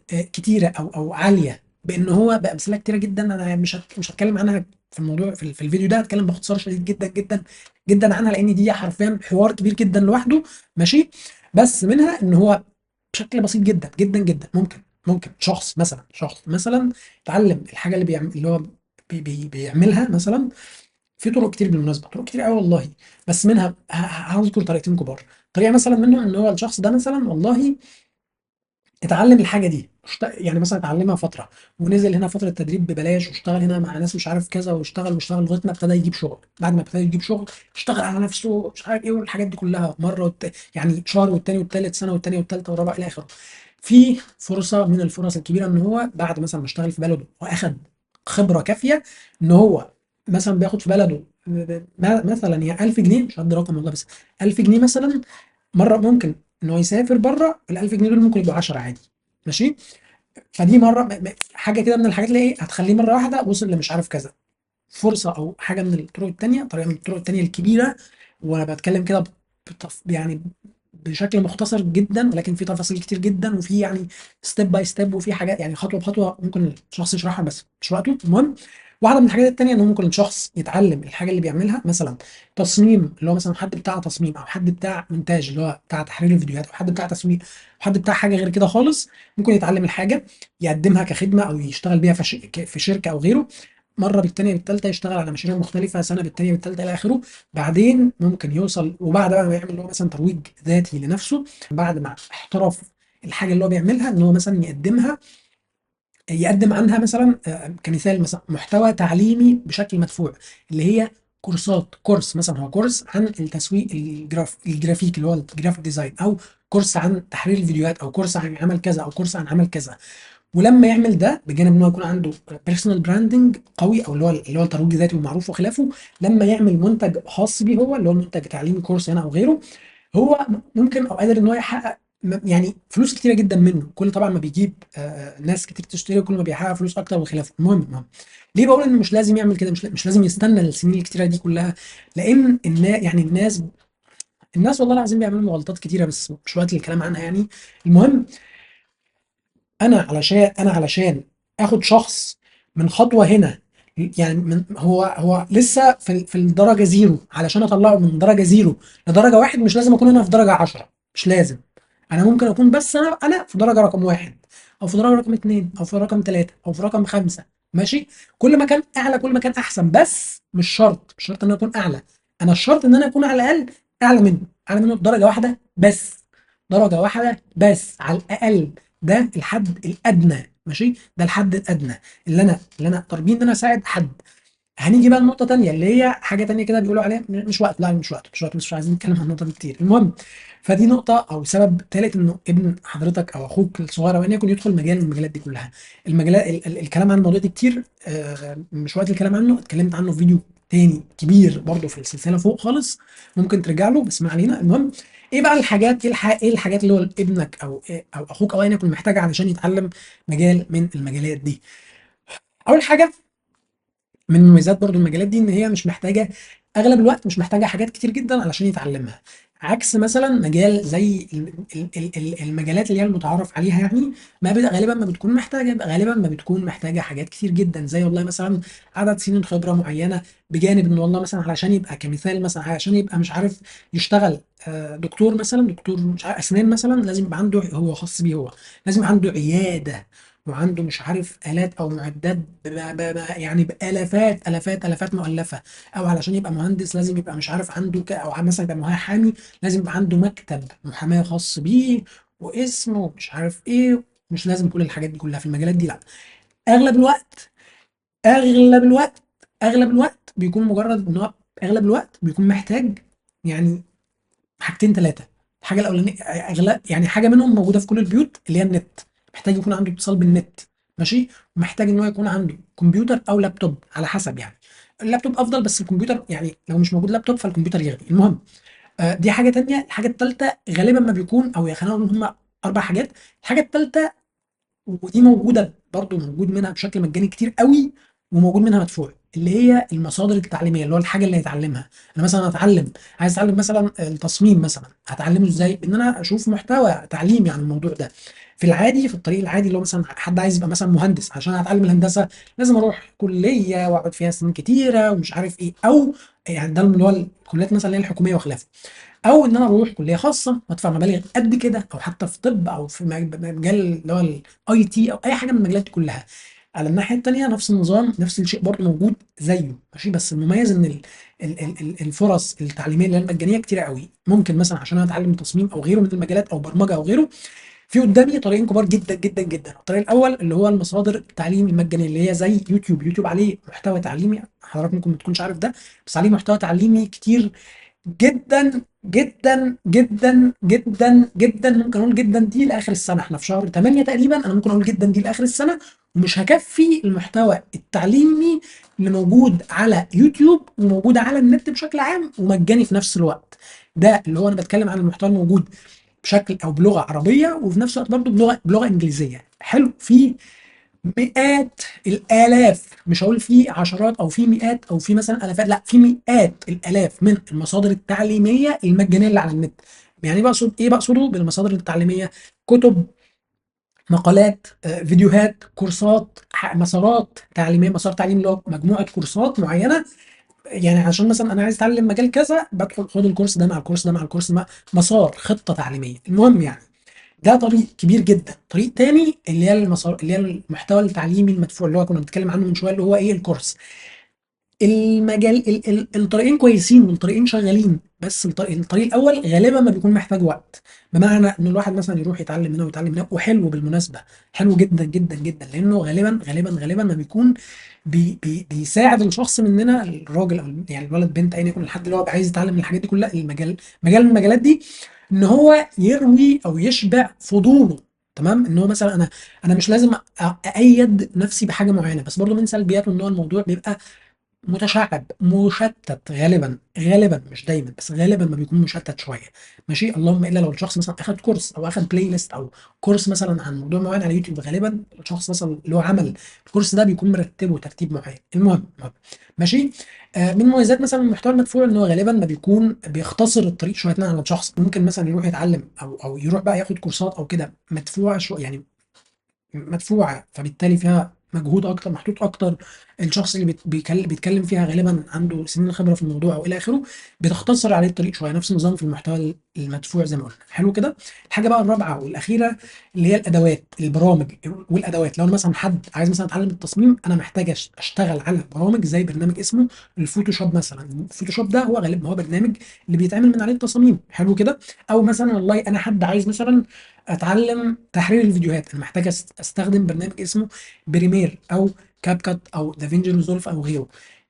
كتيرة او عالية، بان هو بامثلة كتيرة جدا انا مش هتكلم عنها في الموضوع في الفيديو ده، هتكلم باختصار شديد جدا جدا جدا عنها، لان دي حرفيا حوار كبير جدا لوحده، ماشي. بس منها ان هو بشكل بسيط جدا جدا جدا ممكن شخص مثلا يتعلم الحاجة اللي بيعمل، اللي هو بيعملها مثلا في طرق كتير بالمناسبة، طرق كتير قوي والله، بس منها هذكر طريقتين كبار. طريقه مثلا منهم ان هو الشخص ده مثلا والله اتعلم الحاجة دي، يعني مثلا اتعلمها فترة ونزل هنا فترة تدريب ببلاش، واشتغل هنا مع ناس مش عارف كذا، واشتغل واشتغل لغاية ما ابتدى يجيب شغل. بعد ما ابتدى يجيب شغل اشتغل على نفسه مش عارف ايه والحاجات دي كلها، مرة يعني شهر والتاني والتالت، سنة والتانية والتالتة والرابعة الى اخره. في فرصة من الفرص الكبيرة ان هو بعد مثلا ما اشتغل في بلده واخد خبره كافيه، ان هو مثلا بياخد في بلده مثلا يعني 1000 جنيه، مش هدي رقم والله، بس 1000 جنيه مثلا، مرة ممكن ان هو يسافر بره ال 1000 جنيه دول ممكن يبقوا 10 عادي، ماشي. فدي مرة حاجة كده من الحاجات اللي ايه هتخليه مرة واحدة وصل لمش عارف كذا. فرصة او حاجة من الطرق التانية، طريقه من الطرق التانية الكبيرة، وانا بتكلم كده بشكل مختصر جدا، ولكن في تفاصيل كتير جدا، وفي step by step، وفي حاجات خطوة بخطوة ممكن الشخص يشرحها بس مش وقته. المهم واحدة من الحاجات التانية ان هو ممكن الشخص يتعلم الحاجة اللي بيعملها، مثلا تصميم، اللي هو مثلا حد بتاع تصميم، او حد بتاع مونتاج اللي هو بتاع تحرير الفيديوهات، او حد بتاع تسويق، او حد بتاع حاجة غير كده خالص. ممكن يتعلم الحاجة يقدمها كخدمة او يشتغل بيها في شركة او غيره، مرة بالتانيه بالتالته يشتغل على مشاريع مختلفة، سنة بالتانيه بالتالته الى اخره. بعدين ممكن يوصل، وبعد بقى ما يعمل اللي هو مثلا ترويج ذاتي لنفسه، بعد ما احترف الحاجة اللي هو بيعملها، ان هو مثلا يقدم عنها مثلا، كمثال مثلا محتوى تعليمي بشكل مدفوع، اللي هي كورسات، كورس مثلا هو كورس عن التسويق الجرافيك اللي هو ال graphic design، او كورس عن تحرير الفيديوهات، او كورس عن عمل كذا، او كورس عن عمل كذا. ولما يعمل ده، بجانب ان هو يكون عنده personal branding قوي، او اللي هو الترويج الذاتي ومعروف وخلافه، لما يعمل منتج خاص بيه هو، اللي هو منتج تعليمي كورس هنا او غيره، هو ممكن او قادر ان هو يحقق فلوس كتيرة جدا منه. كل طبعا ما بيجيب، ناس كتير تشتري، وكل ما بيحقق فلوس اكتر وخلافه. المهم ليه بقول انه مش لازم يعمل كده، مش لازم يستنى السنين الكتيرة دي كلها؟ لان الناس والله العظيم بيعملوا مغالطات كتيرة، بس مش وقت الكلام عنها. المهم انا علشان اخد شخص من خطوة هنا، يعني من هو لسه في الدرجة 0، علشان اطلعه من درجه 0 لدرجة 1 مش لازم اكون انا في درجه 10، مش لازم، انا ممكن اكون بس انا في درجه رقم 1، او في درجه رقم 2، او في رقم 3، او في رقم 5، ماشي. كل ما كان اعلى كل ما كان احسن، بس مش شرط ان انا اكون اعلى، انا الشرط ان انا اكون على الاقل اعلى منه، اعلى منه بدرجة واحدة بس، درجه واحدة بس على الاقل، ده الحد الادنى، ماشي، ده الحد الادنى اللي انا اقدر بيه ان انا اساعد حد. هنيجي بقى لنقطة تانية اللي هي حاجة تانية كده بيقولوا عليها، مش وقت، لا مش وقت، مش وقت، مش عايزين نتكلم عن النقطة دي كتير. المهم فدي نقطة او سبب تالت انه ابن حضرتك او اخوك الصغير او ايا يكن يدخل مجال من المجالات دي كلها. الكلام عن الموضوع ده كتير، مش وقت الكلام عنه، اتكلمت عنه في فيديو تاني كبير برضه في السلسلة فوق خالص، ممكن ترجع له، بس ما علينا. المهم ايه بقى الحاجات، ايه الحاجات اللي هو ابنك او اخوك او ايا يكن محتاجها علشان يتعلم مجال من المجالات دي؟ اول حاجة من مميزات برضو المجالات دي ان هي مش محتاجه، اغلب الوقت مش محتاجه حاجات كتير جدا علشان يتعلمها، عكس مثلا مجال زي المجالات اللي هي المتعارف عليها، يعني ما غالبا ما بتكون محتاجه، غالبا ما بتكون محتاجه حاجات كتير جدا، زي والله مثلا عدد سنين خبره معينة، بجانب ان والله مثلا علشان يبقى كمثال مثلا علشان يبقى مش عارف يشتغل، دكتور مثلا، دكتور مش عارف اسنان مثلا، لازم يبقى عنده هو خاص بيه، هو لازم يبقى عنده عيادة وعنده مش عارف آلات أو معدات بآلافات آلافات آلافات مؤلفة، أو علشان يبقى مهندس لازم يبقى مش عارف عنده أو مثلا يبقى محامي لازم يبقى عنده مكتب محاماة خاص بيه واسم ومش عارف ايه. مش لازم كل الحاجات دي كلها في المجالات دي، لا. اغلب الوقت اغلب الوقت اغلب الوقت بيكون مجرد ان هو اغلب الوقت بيكون محتاج يعني حاجتين ثلاثة. الحاجة الاولانية اغلب يعني حاجة منهم موجودة في كل البيوت اللي هي النت، محتاج يكون عنده اتصال بالنت، ماشي، ومحتاج ان هو يكون عنده كمبيوتر او لابتوب على حسب، يعني اللابتوب افضل بس الكمبيوتر يعني لو مش موجود لابتوب فالكمبيوتر يغني. المهم دي حاجة تانية. الحاجة الثالثة غالبا ما بيكون، او يا خلينا نقول هم 4 حاجات. الحاجة الثالثة ودي موجودة برضو، موجود منها بشكل مجاني كتير قوي وموجود منها مدفوع، اللي هي المصادر التعليمية، اللي هو الحاجة اللي هيتعلمها. انا مثلا هتعلم، عايز اتعلم مثلا التصميم مثلا، هتعلمه ازاي؟ ان انا اشوف محتوى تعليمي عن الموضوع ده. في العادي، في الطريق العادي اللي هو مثلا حد عايز يبقى مثلا مهندس، عشان اتعلم الهندسة لازم اروح كليه واقعد فيها سنين كتيرة ومش عارف ايه، او يعني ده اللي هو الكليات مثلا اللي هي الحكومية وخلافه، او ان انا اروح كليه خاصة وادفع مبالغ قد كده، او حتى في طب او في مجال اللي هو ال IT او اي حاجة من المجالات دي كلها. على الناحية الثانية نفس النظام، نفس الشيء برضه موجود زيه، ماشي، بس المميز ان الفرص التعليمية اللي هي المجانية كتيرة قوي. ممكن مثلا عشان انا اتعلم تصميم او غيره من المجالات او برمجة او غيره، في قدامي طريقين كبار جدا جدا جدا. الطريق الاول اللي هو المصادر التعليم المجانية اللي هي زي يوتيوب. يوتيوب عليه محتوى تعليمي، حضرتك ممكن ما تكونش عارف ده، بس عليه محتوى تعليمي كتير جدا جدا جدا جدا جدا. ممكن اقول جدا دي لاخر السنة، احنا في شهر 8 تقريبا، انا ممكن اقول جدا دي لاخر السنة، ومش هكفي المحتوى التعليمي اللي موجود على يوتيوب وموجود على النت بشكل عام ومجاني في نفس الوقت. ده اللي هو انا بتكلم عن المحتوى الموجود بشكل او بلغه عربية وفي نفس الوقت برضه بلغه انجليزية. حلو، في مئات الالاف، مش هقول في عشرات او في مئات او في مثلا الافات، لا في مئات الالاف من المصادر التعليمية المجانية اللي على النت. يعني بقصد ايه؟ بقصده بالمصادر التعليمية كتب، مقالات، فيديوهات، كورسات، مسارات تعليمية. مسار تعليمي اللي هو مجموعة كورسات معينة، يعني عشان مثلا انا عايز اتعلم مجال كذا، بدخل خد الكورس ده مع الكورس ده مع الكورس ده، مع مسار، خطه تعليمية. المهم يعني ده طريق كبير جدا. طريق تاني اللي هي المسار، اللي هي المحتوى التعليمي المدفوع اللي هو كنا بنتكلم عنه من شوية، اللي هو ايه؟ الكورس. المجال الطريقين كويسين والطريقين شغالين، بس الطريق الاول غالبا ما بيكون محتاج وقت، بمعنى ان الواحد مثلا يروح يتعلم هنا ويتعلم هنا، وحلو بالمناسبة، حلو جدا جدا جدا، لانه غالبا غالبا غالبا ما بيكون بي بي بيساعد الشخص مننا، الراجل او يعني الولد، بنت، ايا يكن الحد اللي هو عايز يتعلم الحاجات دي كلها، المجال، مجال من المجالات دي، ان هو يروي او يشبع فضوله. تمام، ان هو مثلا انا مش لازم اأيد نفسي بحاجة معينة، بس برضو من سلبياته ان هو الموضوع بيبقى متشعب مشتت غالبا، غالبا مش دايما بس غالبا ما بيكون مشتت شوية، ماشي. اللهم الا لو الشخص مثلا اخد كورس او اخد playlist او كورس مثلا عن موضوع معين على يوتيوب، غالبا الشخص مثلا اللي هو عمل الكورس ده بيكون مرتبه ترتيب معين. المهم ماشي. من مميزات مثلا المحتوى المدفوع ان هو غالبا ما بيكون بيختصر الطريق شوية على الشخص، ممكن مثلا يروح يتعلم او يروح بقى ياخد كورسات او كده مدفوعة شوية، يعني مدفوعة، فبالتالي فيها مجهود اكتر، محطوط اكتر، الشخص اللي بيتكلم فيها غالبا عنده سنين خبره في الموضوع او الى اخره، بتختصر عليه الطريق شوية. نفس النظام في المحتوى المدفوع زي ما قلنا. حلو كده. الحاجة بقى الرابعة والاخيرة اللي هي الادوات، البرامج والادوات. لو انا مثلا حد عايز مثلا اتعلم التصميم، انا محتاج اشتغل على برامج زي برنامج اسمه الفوتوشوب مثلا. الفوتوشوب ده هو غالبا هو برنامج اللي بيتعمل من عليه التصاميم. حلو كده. او مثلا والله انا حد عايز مثلا اتعلم تحرير الفيديوهات، انا محتاج استخدم برنامج اسمه Premiere او CapCut او DaVinci Resolve او غيره.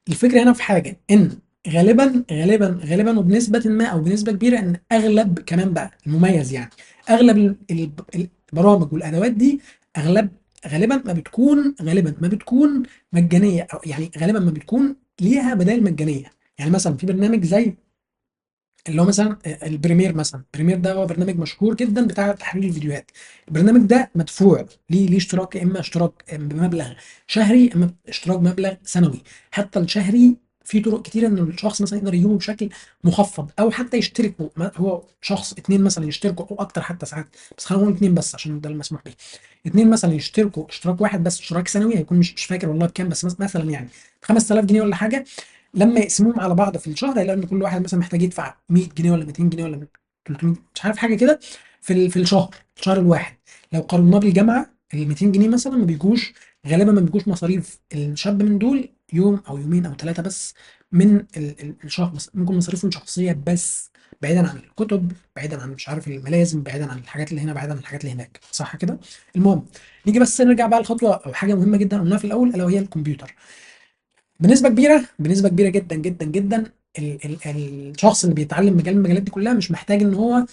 الفكرة هنا في حاجة، ان غالبا غالبا غالبا وبنسبة ما او بنسبة كبيرة، ان اغلب كمان بقى المميز يعني اغلب البرامج والادوات دي اغلب غالبا ما بتكون، غالبا ما بتكون مجانية، او يعني غالبا ما بتكون ليها بدائل مجانية. يعني مثلا في برنامج زي اللي هو مثلا ال Premiere مثلا، ال Premiere ده هو برنامج مشهور جدا بتاع تحرير الفيديوهات. البرنامج ده مدفوع ليه اشتراك، يا اما اشتراك بمبلغ شهري، يا اما اشتراك بمبلغ سنوي. حتى الشهري في طرق كتيرة ان الشخص مثلا يقدر يجيبه بشكل مخفض، او حتى يشتركوا، هو شخص اتنين مثلا يشتركوا او اكتر حتى ساعات، بس خلينا نقول اتنين بس عشان ده المسموح به، اتنين مثلا يشتركوا اشتراك واحد بس، اشتراك سنوي هيكون مش فاكر والله بكام، بس مثلا يعني 5000 جنيه ولا حاجة. لما يقسموهم على بعض في الشهر هيلاقوا ان كل واحد مثلا محتاج يدفع 100 جنيه ولا 200 جنيه ولا 300، مش عارف حاجة كده في الشهر الواحد. لو قارناه بالجامعة ال 200 جنيه مثلا ما بيجوش، غالبا ما بيجوش مصاريف الشاب من دول يوم او يومين او 3 بس من الشهر، ممكن مصاريفه الشخصية بس، بعيدا عن الكتب، بعيدا عن مش عارف الملازم، بعيدا عن الحاجات اللي هنا، بعيدا عن الحاجات اللي هناك، صح كده؟ المهم نيجي بس نرجع بقى لخطوه او حاجة مهمة جدا قلناها في الاول، الا وهي الكمبيوتر. بنسبة كبيرة، بنسبة كبيرة جدا جدا جدا، الشخص اللي بيتعلم مجال من المجالات دي كلها مش محتاج ان هو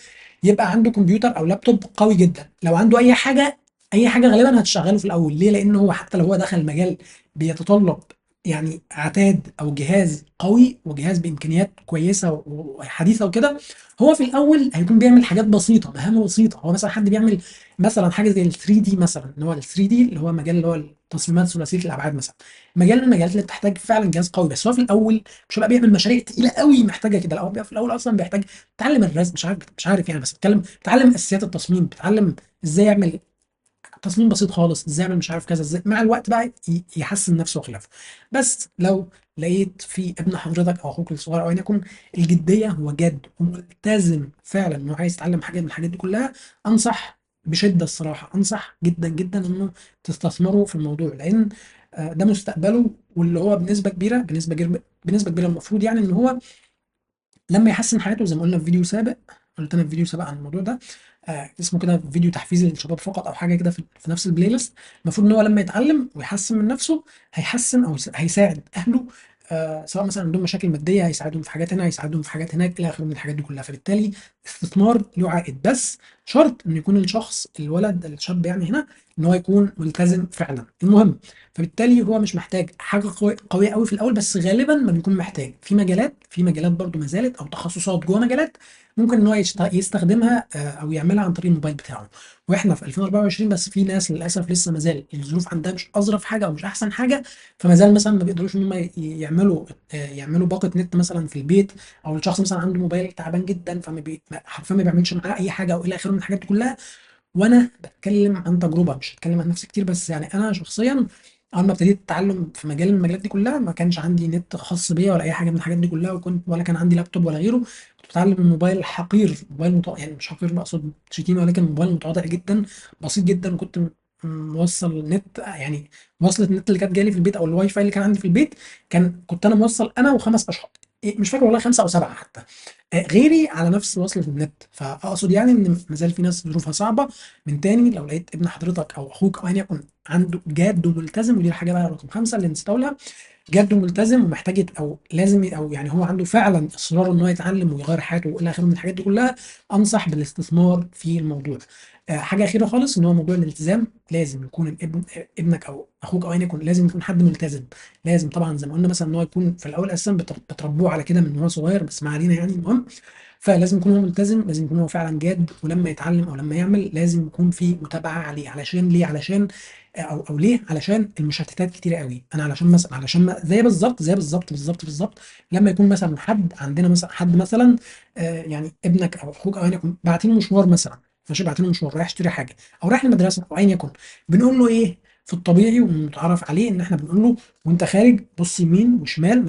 يبقى عنده كمبيوتر او لابتوب قوي جدا. لو عنده اي حاجة، اي حاجة غالبا هتشغله في الاول. ليه؟ لان هو حتى لو هو دخل مجال بيتطلب يعني عتاد او جهاز قوي وجهاز بامكانيات كويسة وحديثه وكده، هو في الاول هيكون بيعمل حاجات بسيطة، مهام بسيطة. هو مثلا حد بيعمل مثلا حاجة زي ال 3 دي مثلا، اللي هو ال 3 دي اللي هو مجال اللي هو التصميمات ثلاثية الابعاد مثلا، مجال من المجالات اللي بتحتاج فعلا جهاز قوي. بس هو في الاول مش هيبقى بيعمل مشاريع تقيلة قوي محتاجه كده، لا هو بيبقى في الاول اصلا بيحتاج تعلم الرسم، مش عارف يعني، بس بتكلم بتعلم اساسيات التصميم، بتعلم ازاي يعمل تصميم بسيط خالص، ازاي يعمل مش عارف كذا، ازاي مع الوقت بقى يحسن نفسه وخلافه. بس لو لقيت في ابن حضرتك او اخوك الصغير او ايا يكن الجدية، هو جاد وملتزم فعلا انه عايز يتعلم حاجة من الحاجات دي كلها، انصح بشده الصراحة، انصح جدا جدا انه تستثمروا في الموضوع، لان ده مستقبله، واللي هو بنسبة كبيرة، بنسبة كبيرة المفروض يعني ان هو لما يحسن حياته زي ما قلنا في فيديو سابق، قلت انا في فيديو سابق عن الموضوع ده، اسمه كده فيديو تحفيزي للشباب فقط او حاجة كده في نفس ال playlist. المفروض ان هو لما يتعلم ويحسن من نفسه هيحسن او هيساعد اهله، سواء مثلا عندهم مشاكل مادية هيساعدهم في حاجات هنا، هيساعدهم في حاجات هناك، الى اخره من الحاجات دي كلها. فبالتالي استثمار له عائد، بس شرط ان يكون الشخص الولد الشاب يعني هنا ان هو يكون ملتزم فعلا. المهم فبالتالي هو مش محتاج حاجة قوية قوي في الاول، بس غالبا ما بيكون محتاج في مجالات، في مجالات برضو ما زالت او تخصصات جوه مجالات ممكن ان هو يستخدمها، او يعملها عن طريق الموبايل بتاعه. واحنا في 2024 بس في ناس للاسف لسه ما زال الظروف عندها مش اظرف حاجة او مش احسن حاجة، فما زال مثلا ما بيقدروش ان هم يعملوا باقه نت مثلا في البيت، او الشخص مثلا عنده موبايل تعبان جدا فما حرفيا ما بيعملش معاه اي حاجة او الى اخره من الحاجات دي كلها. وانا بتكلم عن تجربه، مش هتكلم عن نفسي كتير، بس يعني انا شخصيا اول ما ابتديت التعلم في مجال من المجالات دي كلها ما كانش عندي نت خاص بيا ولا اي حاجة من الحاجات دي كلها، ولا كان عندي لابتوب ولا غيره. كنت بتعلم من موبايل حقير، موبايل يعني مش حقير بقصد شتيمه، ولكن موبايل متواضع جدا بسيط جدا، وكنت موصل نت، يعني وصلة النت اللي كانت جالي في البيت او الواي فاي اللي كان عندي في البيت، كنت انا موصل انا وخمس اشخاص، مش فاكر والله 5 او 7 حتى، غيري على نفس وصلة النت. فاقصد يعني ان ما زال في ناس ظروفها صعبة. من تاني لو لقيت ابن حضرتك او اخوك او ايا يكن عنده جاد وملتزم، ودي الحاجة بقى رقم 5 اللي نسيت اقولها، جاد وملتزم ومحتاج او لازم او يعني هو عنده فعلا اصرار ان هو يتعلم ويغير حياته والى اخره من الحاجات دي كلها، انصح بالاستثمار في الموضوع. حاجة اخيرة خالص، ان هو موضوع الالتزام، لازم يكون الابن، ابنك او اخوك او ايا يكن لازم يكون حد ملتزم. لازم طبعا زي ما قلنا مثلا ان هو يكون في الاول اساسا بتربوه على كده من هو صغير، بس ما علينا يعني. المهم فلازم يكون هو ملتزم، لازم يكون هو فعلا جاد، ولما يتعلم او لما يعمل لازم يكون في متابعه عليه. علشان ليه؟ علشان او او ليه؟ علشان المشتتات كتيرة قوي. انا علشان مثلا، علشان ما زي بالظبط، زي بالظبط بالظبط بالظبط لما يكون مثلا حد عندنا مثلا حد مثلا، يعني ابنك او اخوك او ايا يكن باعتين مشوار مثلا، ماشي، باعتين مشوار رايح يشتري حاجة او رايح المدرسة او ايا يكن، بنقول له ايه في الطبيعي ومتعارف عليه ان احنا بنقول له وانت خارج بص يمين وشمال،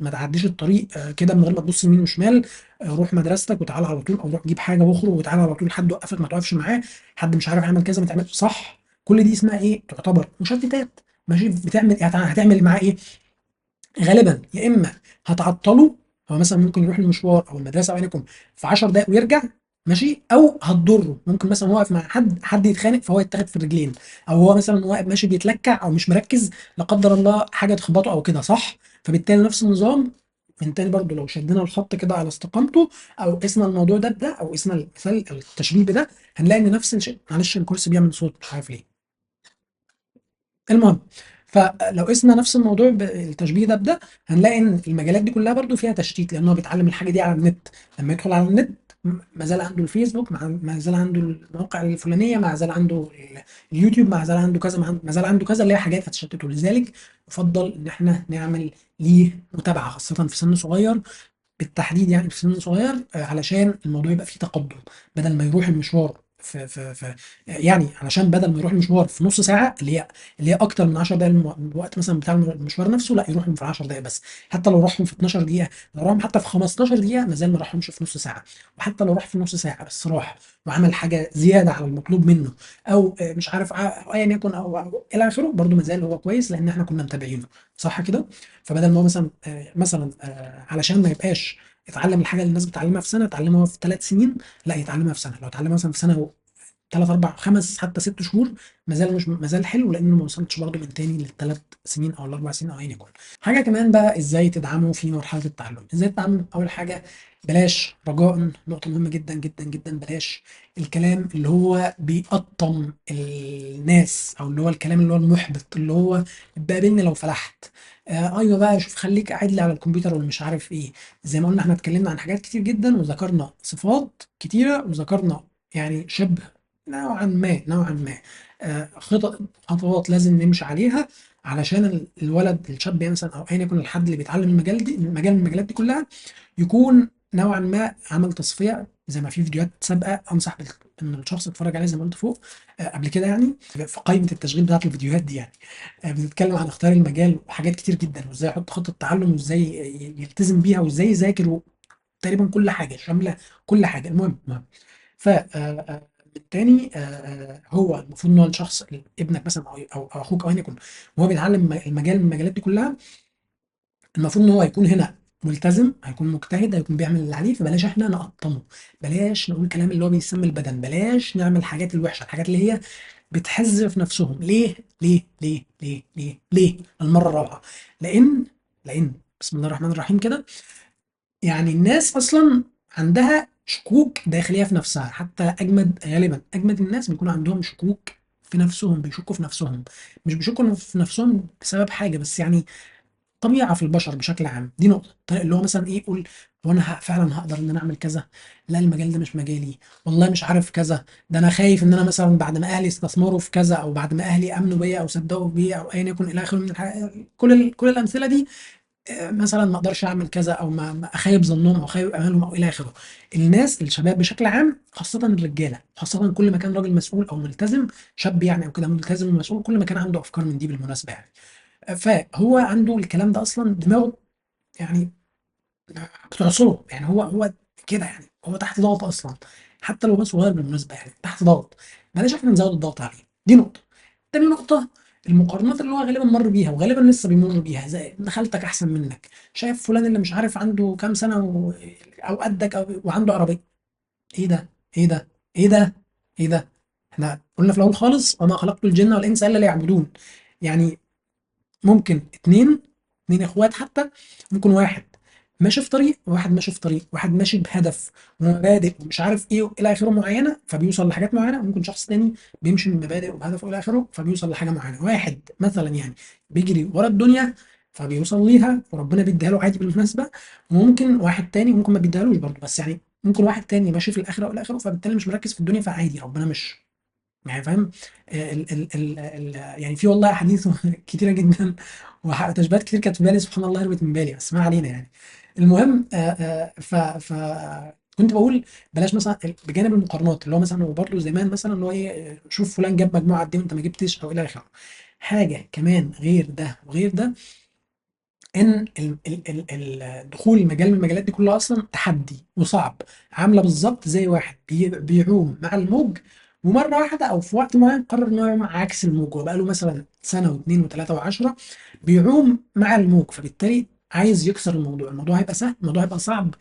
ما تعديش الطريق، كده من غير ما تبص يمين وشمال، روح مدرستك وتعالى على طول، او روح جيب حاجة واخرج وتعالى على طول، حد وقفك ما توقفش معاه، حد مش عارف عمل كذا ما تعملش، صح؟ كل دي اسمها ايه؟ تعتبر مشتتات، ماشي. بتعمل إيه؟ هتعمل معاه ايه؟ غالبا يا اما هتعطله، هو مثلا ممكن يروح المشوار او المدرسة او ايا يكن في 10 دقائق ويرجع، ماشي، او هتضره، ممكن مثلا هو واقف مع حد يتخانق فهو يتاخد في الرجلين، او هو مثلا واقف ماشي بيتلكع او مش مركز لا قدر الله حاجة تخبطه او كده، صح؟ فبالتالي نفس النظام من تاني برضو لو شدينا الخط كده على استقامته او قسنا الموضوع ده بده، او قسنا المثال التشبيه بده، هنلاقي ان نفس الشيء. معلش الكرسي بيعمل صوت مش عارف ليه. المهم فلو قسنا نفس الموضوع بالتشبيه ده بده، هنلاقي ان المجالات دي كلها برضو فيها تشتيت، لان هو بيتعلم الحاجة دي على النت، لما يدخل على النت ما زال عنده الفيسبوك، ما زال عنده المواقع الفلانية، ما زال عنده اليوتيوب، ما زال عنده كذا، ما زال عنده كذا، اللي هي حاجات هتشتته. لذلك يفضل ان احنا نعمل ليه متابعه، خاصة في سن صغير بالتحديد، يعني في سن صغير، علشان الموضوع يبقى فيه تقدم، بدل ما يروح المشوار في يعني علشان بدل ما يروح المشوار في نص ساعة اللي هي اكتر من 10 دقائق الوقت مثلا بتاع المشوار نفسه، لا يروحهم في 10 دقائق بس. حتى لو راحهم في 12 دقيقه، لو راحهم حتى في 15 دقيقه، ما زال ما راحهمش في نص ساعه. وحتى لو راح في نص ساعة بس راح وعمل حاجة زيادة على المطلوب منه، او مش عارف ايا يكن او الى اخره، برده ما زال هو كويس لان احنا كنا متابعينه، صح كده؟ فبدل ما هو مثلا علشان ما يبقاش اتعلم الحاجة اللي الناس بتعلمها في سنة اتعلمها في 3 سنين، لا يتعلمها في سنه. لو اتعلمها مثلا في سنة 3 4 5 حتى 6 شهور، ما زال مش ما زال حلو، لانه ما وصلتش برضه من تاني للثلاث سنين او الاربع سنين او ايا يكن. حاجة كمان بقى، ازاي تدعمه في مرحلة التعلم؟ ازاي تدعمه؟ اول حاجة بلاش رجاء، نقطة مهمة جدا جدا جدا، بلاش الكلام اللي هو بيقطم الناس، او اللي هو الكلام اللي هو المحبط، اللي هو بقابلني لو فلحت، ايوه بقى شوف خليك قاعد لي على الكمبيوتر ولا مش عارف ايه. زي ما قلنا احنا اتكلمنا عن حاجات كتير جدا، وذكرنا صفات كتيرة، وذكرنا يعني شبه نوعا ما خطوات لازم نمشي عليها علشان الولد الشاب يعني مثلا او ايا يكن الحد اللي بيتعلم المجال دي، المجال من المجالات دي كلها، يكون نوعا ما عمل تصفية. زي ما في فيديوهات سابقه انصح ان الشخص يتفرج عليها زي ما قلت فوق، قبل كده، يعني في قائمة التشغيل بتاعت الفيديوهات دي، يعني بتتكلم عن اختيار المجال وحاجات كتير جدا، وازاي يحط خطه تعلم، وازاي يلتزم بيها، وازاي يذاكر، تقريبا كل حاجة شامله، كل حاجة. المهم ف التاني، هو المفروض ان هو الشخص ابنك مثلا او اخوك او ايا يكن، وهو بيتعلم المجال من المجالات دي كلها، المفروض ان هو هيكون هنا ملتزم، هيكون مجتهد، هيكون بيعمل اللي عليه. فبلاش احنا نقطمه، بلاش نقول كلام اللي هو بيسم البدن، بلاش نعمل الحاجات الوحشة، الحاجات اللي هي بتحز في نفسهم. ليه؟ ليه؟ ليه؟ ليه؟ ليه؟ ليه؟ المرة الرابعة، لان بسم الله الرحمن الرحيم كده، يعني الناس اصلا عندها شكوك داخلية في نفسها، حتى غالبا اجمد الناس بيكون عندهم شكوك في نفسهم، بيشكوا في نفسهم، مش بيشكوا في نفسهم بسبب حاجة، بس يعني طبيعة في البشر بشكل عام. دي نقطة. طيب اللي هو مثلا ايه، يقول هو انا فعلا هقدر ان انا اعمل كذا؟ لا المجال ده مش مجالي، والله مش عارف كذا، ده انا خايف ان انا مثلا بعد ما اهلي استثمروا في كذا، او بعد ما اهلي امنوا بيا او صدقوا بيا او ايا يكن الى اخره من كل الامثلة دي، مثلا ما اقدرش اعمل كذا، او ما اخيب ظنهم او اخيب امالهم او الى اخره. الناس الشباب بشكل عام، خاصة الرجالة، خاصة كل ما كان راجل مسؤول او ملتزم، شاب يعني او كده ملتزم ومسؤول، كل ما كان عنده افكار من دي بالمناسبة يعني. فهو عنده الكلام ده اصلا، دماغه يعني بتعصره، يعني هو كده، يعني هو تحت ضغط اصلا، حتى لو هو صغير بالمناسبة يعني تحت ضغط. بلاش احنا نزود الضغط عليه، دي نقطة. تاني نقطة، المقارنات اللي هو غالبا مر بيها وغالبا لسه بيمر بيها، زي ابن خالتك احسن منك، شايف فلان اللي مش عارف عنده كام سنة او قدك او وعنده عربية. ايه ده؟ ايه ده؟ ايه ده؟ ايه ده؟ احنا قلنا في الاول خالص وما خلقت الجن والانس الا ليعبدون. يعني ممكن اتنين اخوات حتى، ممكن واحد ماشي في طريق وواحد ماشي في طريق، واحد ماشي بهدف ومبادئ ومش عارف ايه الى اخره معينة فبيوصل لحاجات معينة، ممكن شخص تاني بيمشي بمبادئ وبهدف والى اخره فبيوصل لحاجة معينة. واحد مثلا يعني بيجري ورا الدنيا فبيوصل ليها وربنا بيديها له عادي بالمناسبة، وممكن واحد تاني ممكن ما بيديهالوش برضه، بس يعني ممكن واحد تاني ماشي في الاخرة والى اخره فبالتالي مش مركز في الدنيا فعادي ربنا مش يعني فاهم. يعني في والله احاديث كتيرة جدا وتشبيهات كتير كانت في بالي، سبحان الله هربت من بالي، بس ما علينا يعني. المهم، ف كنت بقول بلاش مثلا بجانب المقارنات اللي هو مثلا، وبرضه زمان مثلا اللي هو ايه، شوف فلان جاب مجموعة قد ايه وانت ما جبتش او الى اخره. حاجة كمان غير ده وغير ده، ان دخول المجال من المجالات دي كلها اصلا تحدي وصعب، عامله بالظبط زي واحد بيعوم مع الموج، ومرة واحدة او في وقت معين قرر انه يعوم عكس الموج، وبقى له مثلا سنة واثنين وثلاثة وعشرة بيعوم مع الموج، فبالتالي عايز يكسر الموضوع. الموضوع هيبقى سهل، الموضوع هيبقى صعب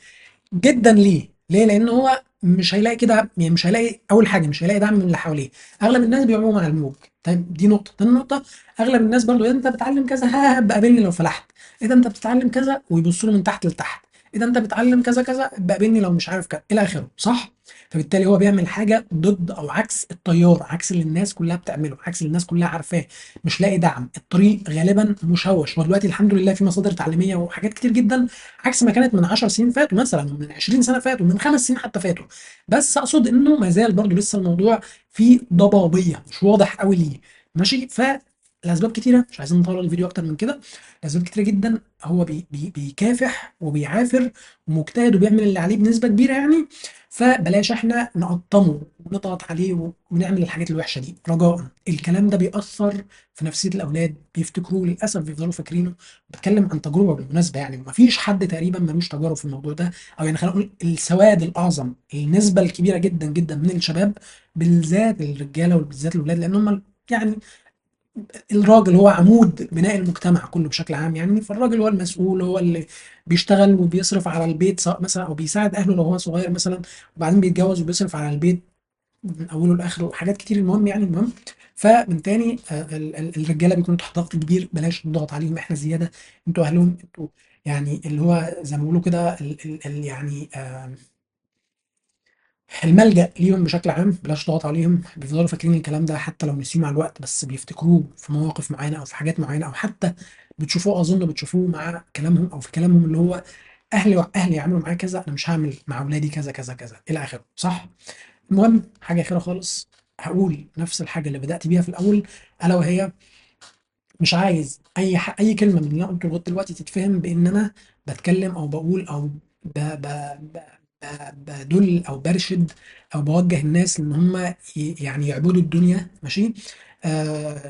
جدا. ليه؟ ليه؟ لان هو مش هيلاقي كده، يعني مش هيلاقي اول حاجة مش هيلاقي دعم من اللي حواليه، اغلب الناس بيعوموا مع الموج. طيب دي نقطة. تاني نقطة، اغلب الناس برضو إيه انت بتعلم كذا، ها بقابلني لو فلحت، ايه ده انت بتتعلم كذا، ويبصوا له من تحت لتحت، ايه ده انت بتعلم كذا كذا، بقابلني لو مش عارف كذا الى اخره، صح؟ فبالتالي هو بيعمل حاجة ضد او عكس التيار، عكس اللي الناس كلها بتعمله، عكس اللي الناس كلها عارفاه، مش لاقي دعم، الطريق غالبا مشوش. ودلوقتي الحمد لله في مصادر تعليمية وحاجات كتير جدا عكس ما كانت من 10 سنين فاتوا مثلا، ومن 20 سنة فاتوا، ومن 5 سنين حتى فاتوا. بس اقصد انه ما زال برضو لسه الموضوع فيه ضبابية، مش واضح قوي ليه، ماشي؟ ف لاسباب كتيرة، مش عايزين نطول الفيديو اكتر من كده، لاسباب كتيرة جدا. هو بي بي بيكافح وبيعافر ومجتهد وبيعمل اللي عليه بنسبة كبيرة يعني، فبلاش احنا نقطمه ونضغط عليه ونعمل الحاجات الوحشة دي رجاء. الكلام ده بيأثر في نفسية الاولاد، بيفتكروه للاسف، بيفضلوا فاكرينه. بتكلم عن تجربه بالمناسبة يعني، مفيش حد تقريبا ملوش تجارب في الموضوع ده، او يعني خلينا نقول السواد الاعظم، النسبة الكبيرة جدا جدا من الشباب، بالذات الرجالة وبالذات الاولاد، لان هم يعني الراجل هو عمود بناء المجتمع كله بشكل عام يعني. فالراجل هو المسؤول، هو اللي بيشتغل وبيصرف على البيت سواء مثلا، او بيساعد اهله لو هو صغير مثلا، وبعدين بيتجوز وبيصرف على البيت من اوله لاخره، حاجات كتير. المهم يعني، المهم فمن تاني الرجالة بيكونوا تحت ضغط كبير، بلاش نضغط عليهم احنا زيادة، انتوا اهلهم، انتوا يعني اللي هو زي ما بيقولوا كده يعني الملجأ ليهم بشكل عام، بلاش ضغط عليهم. بيفضلوا فاكرين الكلام ده حتى لو نسيوه مع الوقت، بس بيفتكروه في مواقف معينة او في حاجات معينة، او حتى بتشوفوه، اظن بتشوفوه مع كلامهم او في كلامهم اللي هو اهلي يعملوا معايا كذا، انا مش هعمل مع اولادي كذا كذا كذا الى اخره، صح؟ المهم حاجة اخيرة خالص، هقول نفس الحاجة اللي بدات بيها في الاول، الا وهي مش عايز اي كلمة من اللي انا قلته لغاية دلوقتي تتفهم بان انا بتكلم او بقول او بدل او برشد او بوجه الناس ان هم يعني يعبدوا الدنيا، ماشي،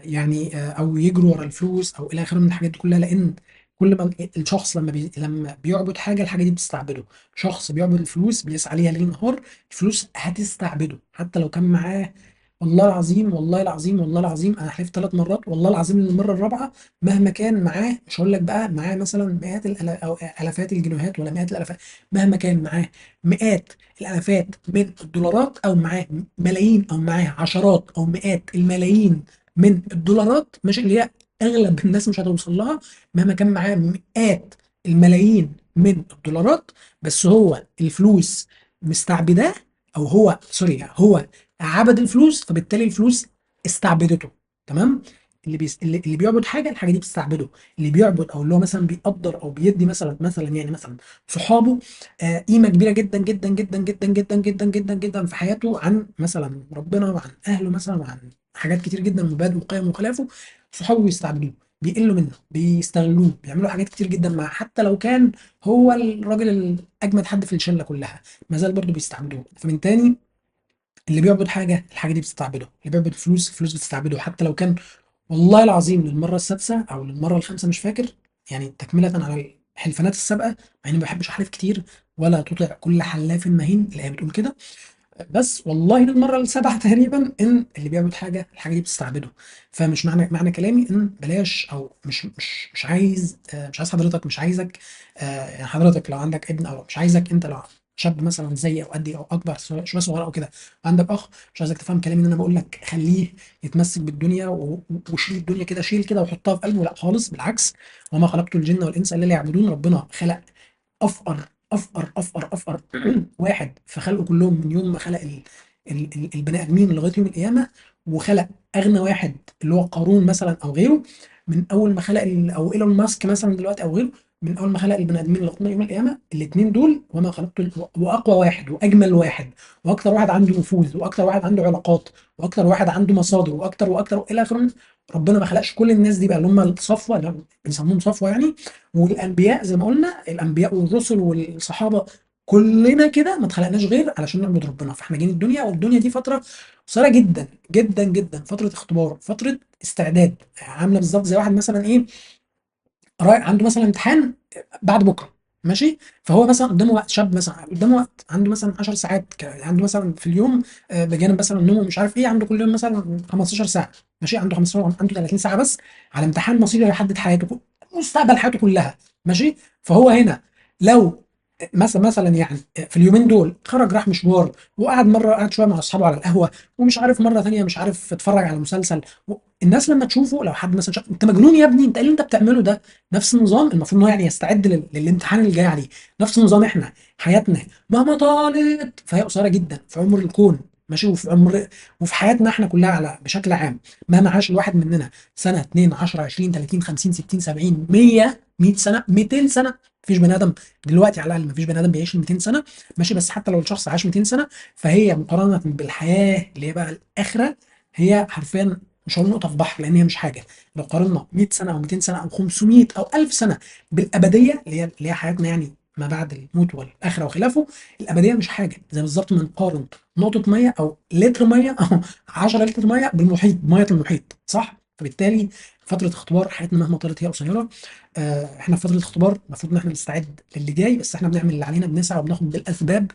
يعني او يجروا ورا الفلوس او الى اخره من الحاجات دي كلها. لان كل ما الشخص لما بيعبد حاجة، الحاجة دي بتستعبده. شخص بيعبد الفلوس، بيسعى ليها ليل نهار، الفلوس هتستعبده حتى لو كان معاه، والله العظيم والله العظيم والله العظيم انا حلفت 3 مرات والله العظيم للمرة الرابعة، مهما كان معاه، مش هقول لك بقى معاه مثلا مئات او الافات الجنيهات ولا مئات الالافات، مهما كان معاه مئات الالافات من الدولارات، او معاه ملايين، او معاه عشرات او مئات الملايين من الدولارات، ماشي، اللي هي اغلب الناس مش هتوصل لها، مهما كان معاه مئات الملايين من الدولارات، بس هو الفلوس مستعبداه، او هو سوري هو عبد الفلوس، فبالتالي الفلوس استعبدته. تمام؟ اللي بيعبد حاجة، الحاجة دي بتستعبده. اللي بيعبد او اللي هو مثلا بيقدر او بيدي مثلا يعني مثلا صحابه قيمة كبيرة جدا جدا جدا جدا جدا جدا جدا جدا في حياته، عن مثلا ربنا وعن اهله مثلا وعن حاجات كتير جدا، مبادئ وقيم وخلافه، صحابه بيستعبدوه، بيقلوا منه، بيستغلوه، بيعملوا حاجات كتير جدا معاه، حتى لو كان هو الراجل الاجمد حد في الشلة كلها، ما زال برضه بيستعبدوه. فمن تاني اللي بيعبد حاجة، الحاجة دي بتستعبده. اللي بيعبد فلوس، الفلوس بتستعبده، حتى لو كان والله العظيم للمرة السادسة او للمرة الخامسة مش فاكر، يعني تكمله على الحلفانات السابقة، مع اني ما بحبش احلف كتير، ولا تطع كل حلاف مهين، الايه بتقول كده، بس والله للمرة السابعة تقريبا ان اللي بيعبد حاجة، الحاجة دي بتستعبده. فمش معنى كلامي ان بلاش، او مش مش مش عايز، مش عايز حضرتك، مش عايزك، يعني حضرتك لو عندك ابن، او مش عايزك انت لو شاب مثلا زيي او قدي او اكبر شوية صغير او كده، عندك اخ، مش عايزك تفهم كلامي ان انا بقول لك خليه يتمسك بالدنيا وشيل الدنيا كده، شيل كده وحطها في قلبه، لا خالص، بالعكس. وما خلقت الجن والانس الا ليعبدون. ربنا خلق افقر افقر افقر افقر واحد في خلقه كلهم من يوم ما خلق البني ادمين لغاية يوم القيامة، وخلق اغنى واحد اللي هو قارون مثلا او غيره من اول ما خلق او ايلون ماسك مثلا دلوقتي او غيره، من اول ما خلق البني ادمين لغاية يوم القيامة، الاثنين دول وما خلقت واقوى واحد واجمل واحد واكثر واحد عنده نفوذ واكثر واحد عنده علاقات واكثر واحد عنده مصادر واكثر واكثر الى اخره. ربنا ما خلقش كل الناس دي بقى اللي هم الصفوة، اللي بنسميهم صفوه يعني، والانبياء زي ما قلنا، الانبياء والرسل والصحابة، كلنا كده ما اتخلقناش غير علشان نعبد ربنا. فاحنا جايين الدنيا، والدنيا دي فترة قصيرة جدا جدا جدا، فترة اختبار، فترة استعداد، عامله بالظبط زي واحد مثلا ايه رايح عنده مثلا امتحان بعد بكره، ماشي، فهو مثلا قدامه وقت، شاب مثلا قدامه وقت، عنده مثلا 10 ساعات، عنده مثلا في اليوم، بجانب مثلا نومه مش عارف ايه، عنده كل يوم مثلا 15 ساعة، ماشي، عنده 15، عنده 30 ساعة بس على امتحان مصيري هيحدد حياته، مستقبل حياته كلها، ماشي. فهو هنا لو مثلا يعني في اليومين دول خرج راح مشوار، وقعد مرة، قعد شوية مع اصحابه على القهوة، ومش عارف مرة ثانية مش عارف اتفرج على مسلسل، الناس لما تشوفه، لو حد مثلا شاف، انت مجنون يا ابني، انت ايه اللي انت بتعمله ده؟ نفس النظام المفروض ان هو يعني يستعد للامتحان اللي جاي عليه. نفس النظام احنا حياتنا مهما طالت فهي قصيرة جدا في عمر الكون، ماشي، وفي عمر وفي حياتنا احنا كلها على بشكل عام، مهما عاش الواحد مننا سنة، 2، 10، 20، 30، 50، 60، 70، 100، 100 سنة، 200 سنة، مفيش بني ادم دلوقتي على الاقل مفيش بني ادم بيعيش 200 سنة، ماشي، بس حتى لو الشخص عاش 200 سنة فهي مقارنة بالحياة اللي هي بقى الاخرة، هي حرفيا مش هقول نقطة في بحر لان هي مش حاجة. لو قارنا 100 سنة او 200 سنة او 500 او 1000 سنة بالابديه اللي هي حياتنا يعني ما بعد الموت والاخرة وخلافه، الابدية مش حاجة. زي بالظبط ما نقارن نقطة مية او لتر مية او 10 لتر مية بالمحيط، مية المحيط، صح؟ فبالتالي فترة اختبار حياتنا مهما طالت هي قصيرة. احنا في فترة اختبار المفروض ان احنا نستعد للي جاي، بس احنا بنعمل اللي علينا، بنسعى وبناخد بالاسباب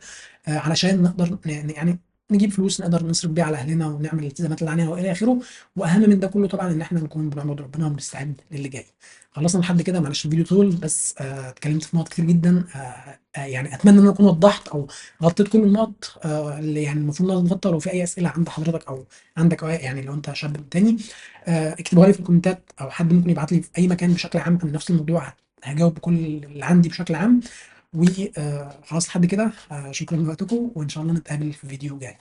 علشان نقدر يعني نجيب فلوس نقدر نصرف بيها على اهلنا ونعمل الالتزامات اللي علينا والى اخره. واهم من ده كله طبعا ان احنا نكون بنعبد ربنا وبنستعد للي جاي. خلصنا لحد كده، معلش الفيديو طول بس اتكلمت في نقط كتير جدا. يعني اتمنى ان انا اكون وضحت او غطيت كل النقط اللي يعني المفروض ان انا اتغطى. لو في اي اسئلة عند حضرتك او عندك، أو يعني لو انت شاب تاني، اكتبوها لي في الكومنتات، او حد ممكن يبعت لي في اي مكان بشكل عام عن نفس الموضوع، هجاوب بكل اللي عندي بشكل عام. وخلاص لحد كده، شكرا لوقتكم، وان شاء الله نتقابل في فيديو جاي.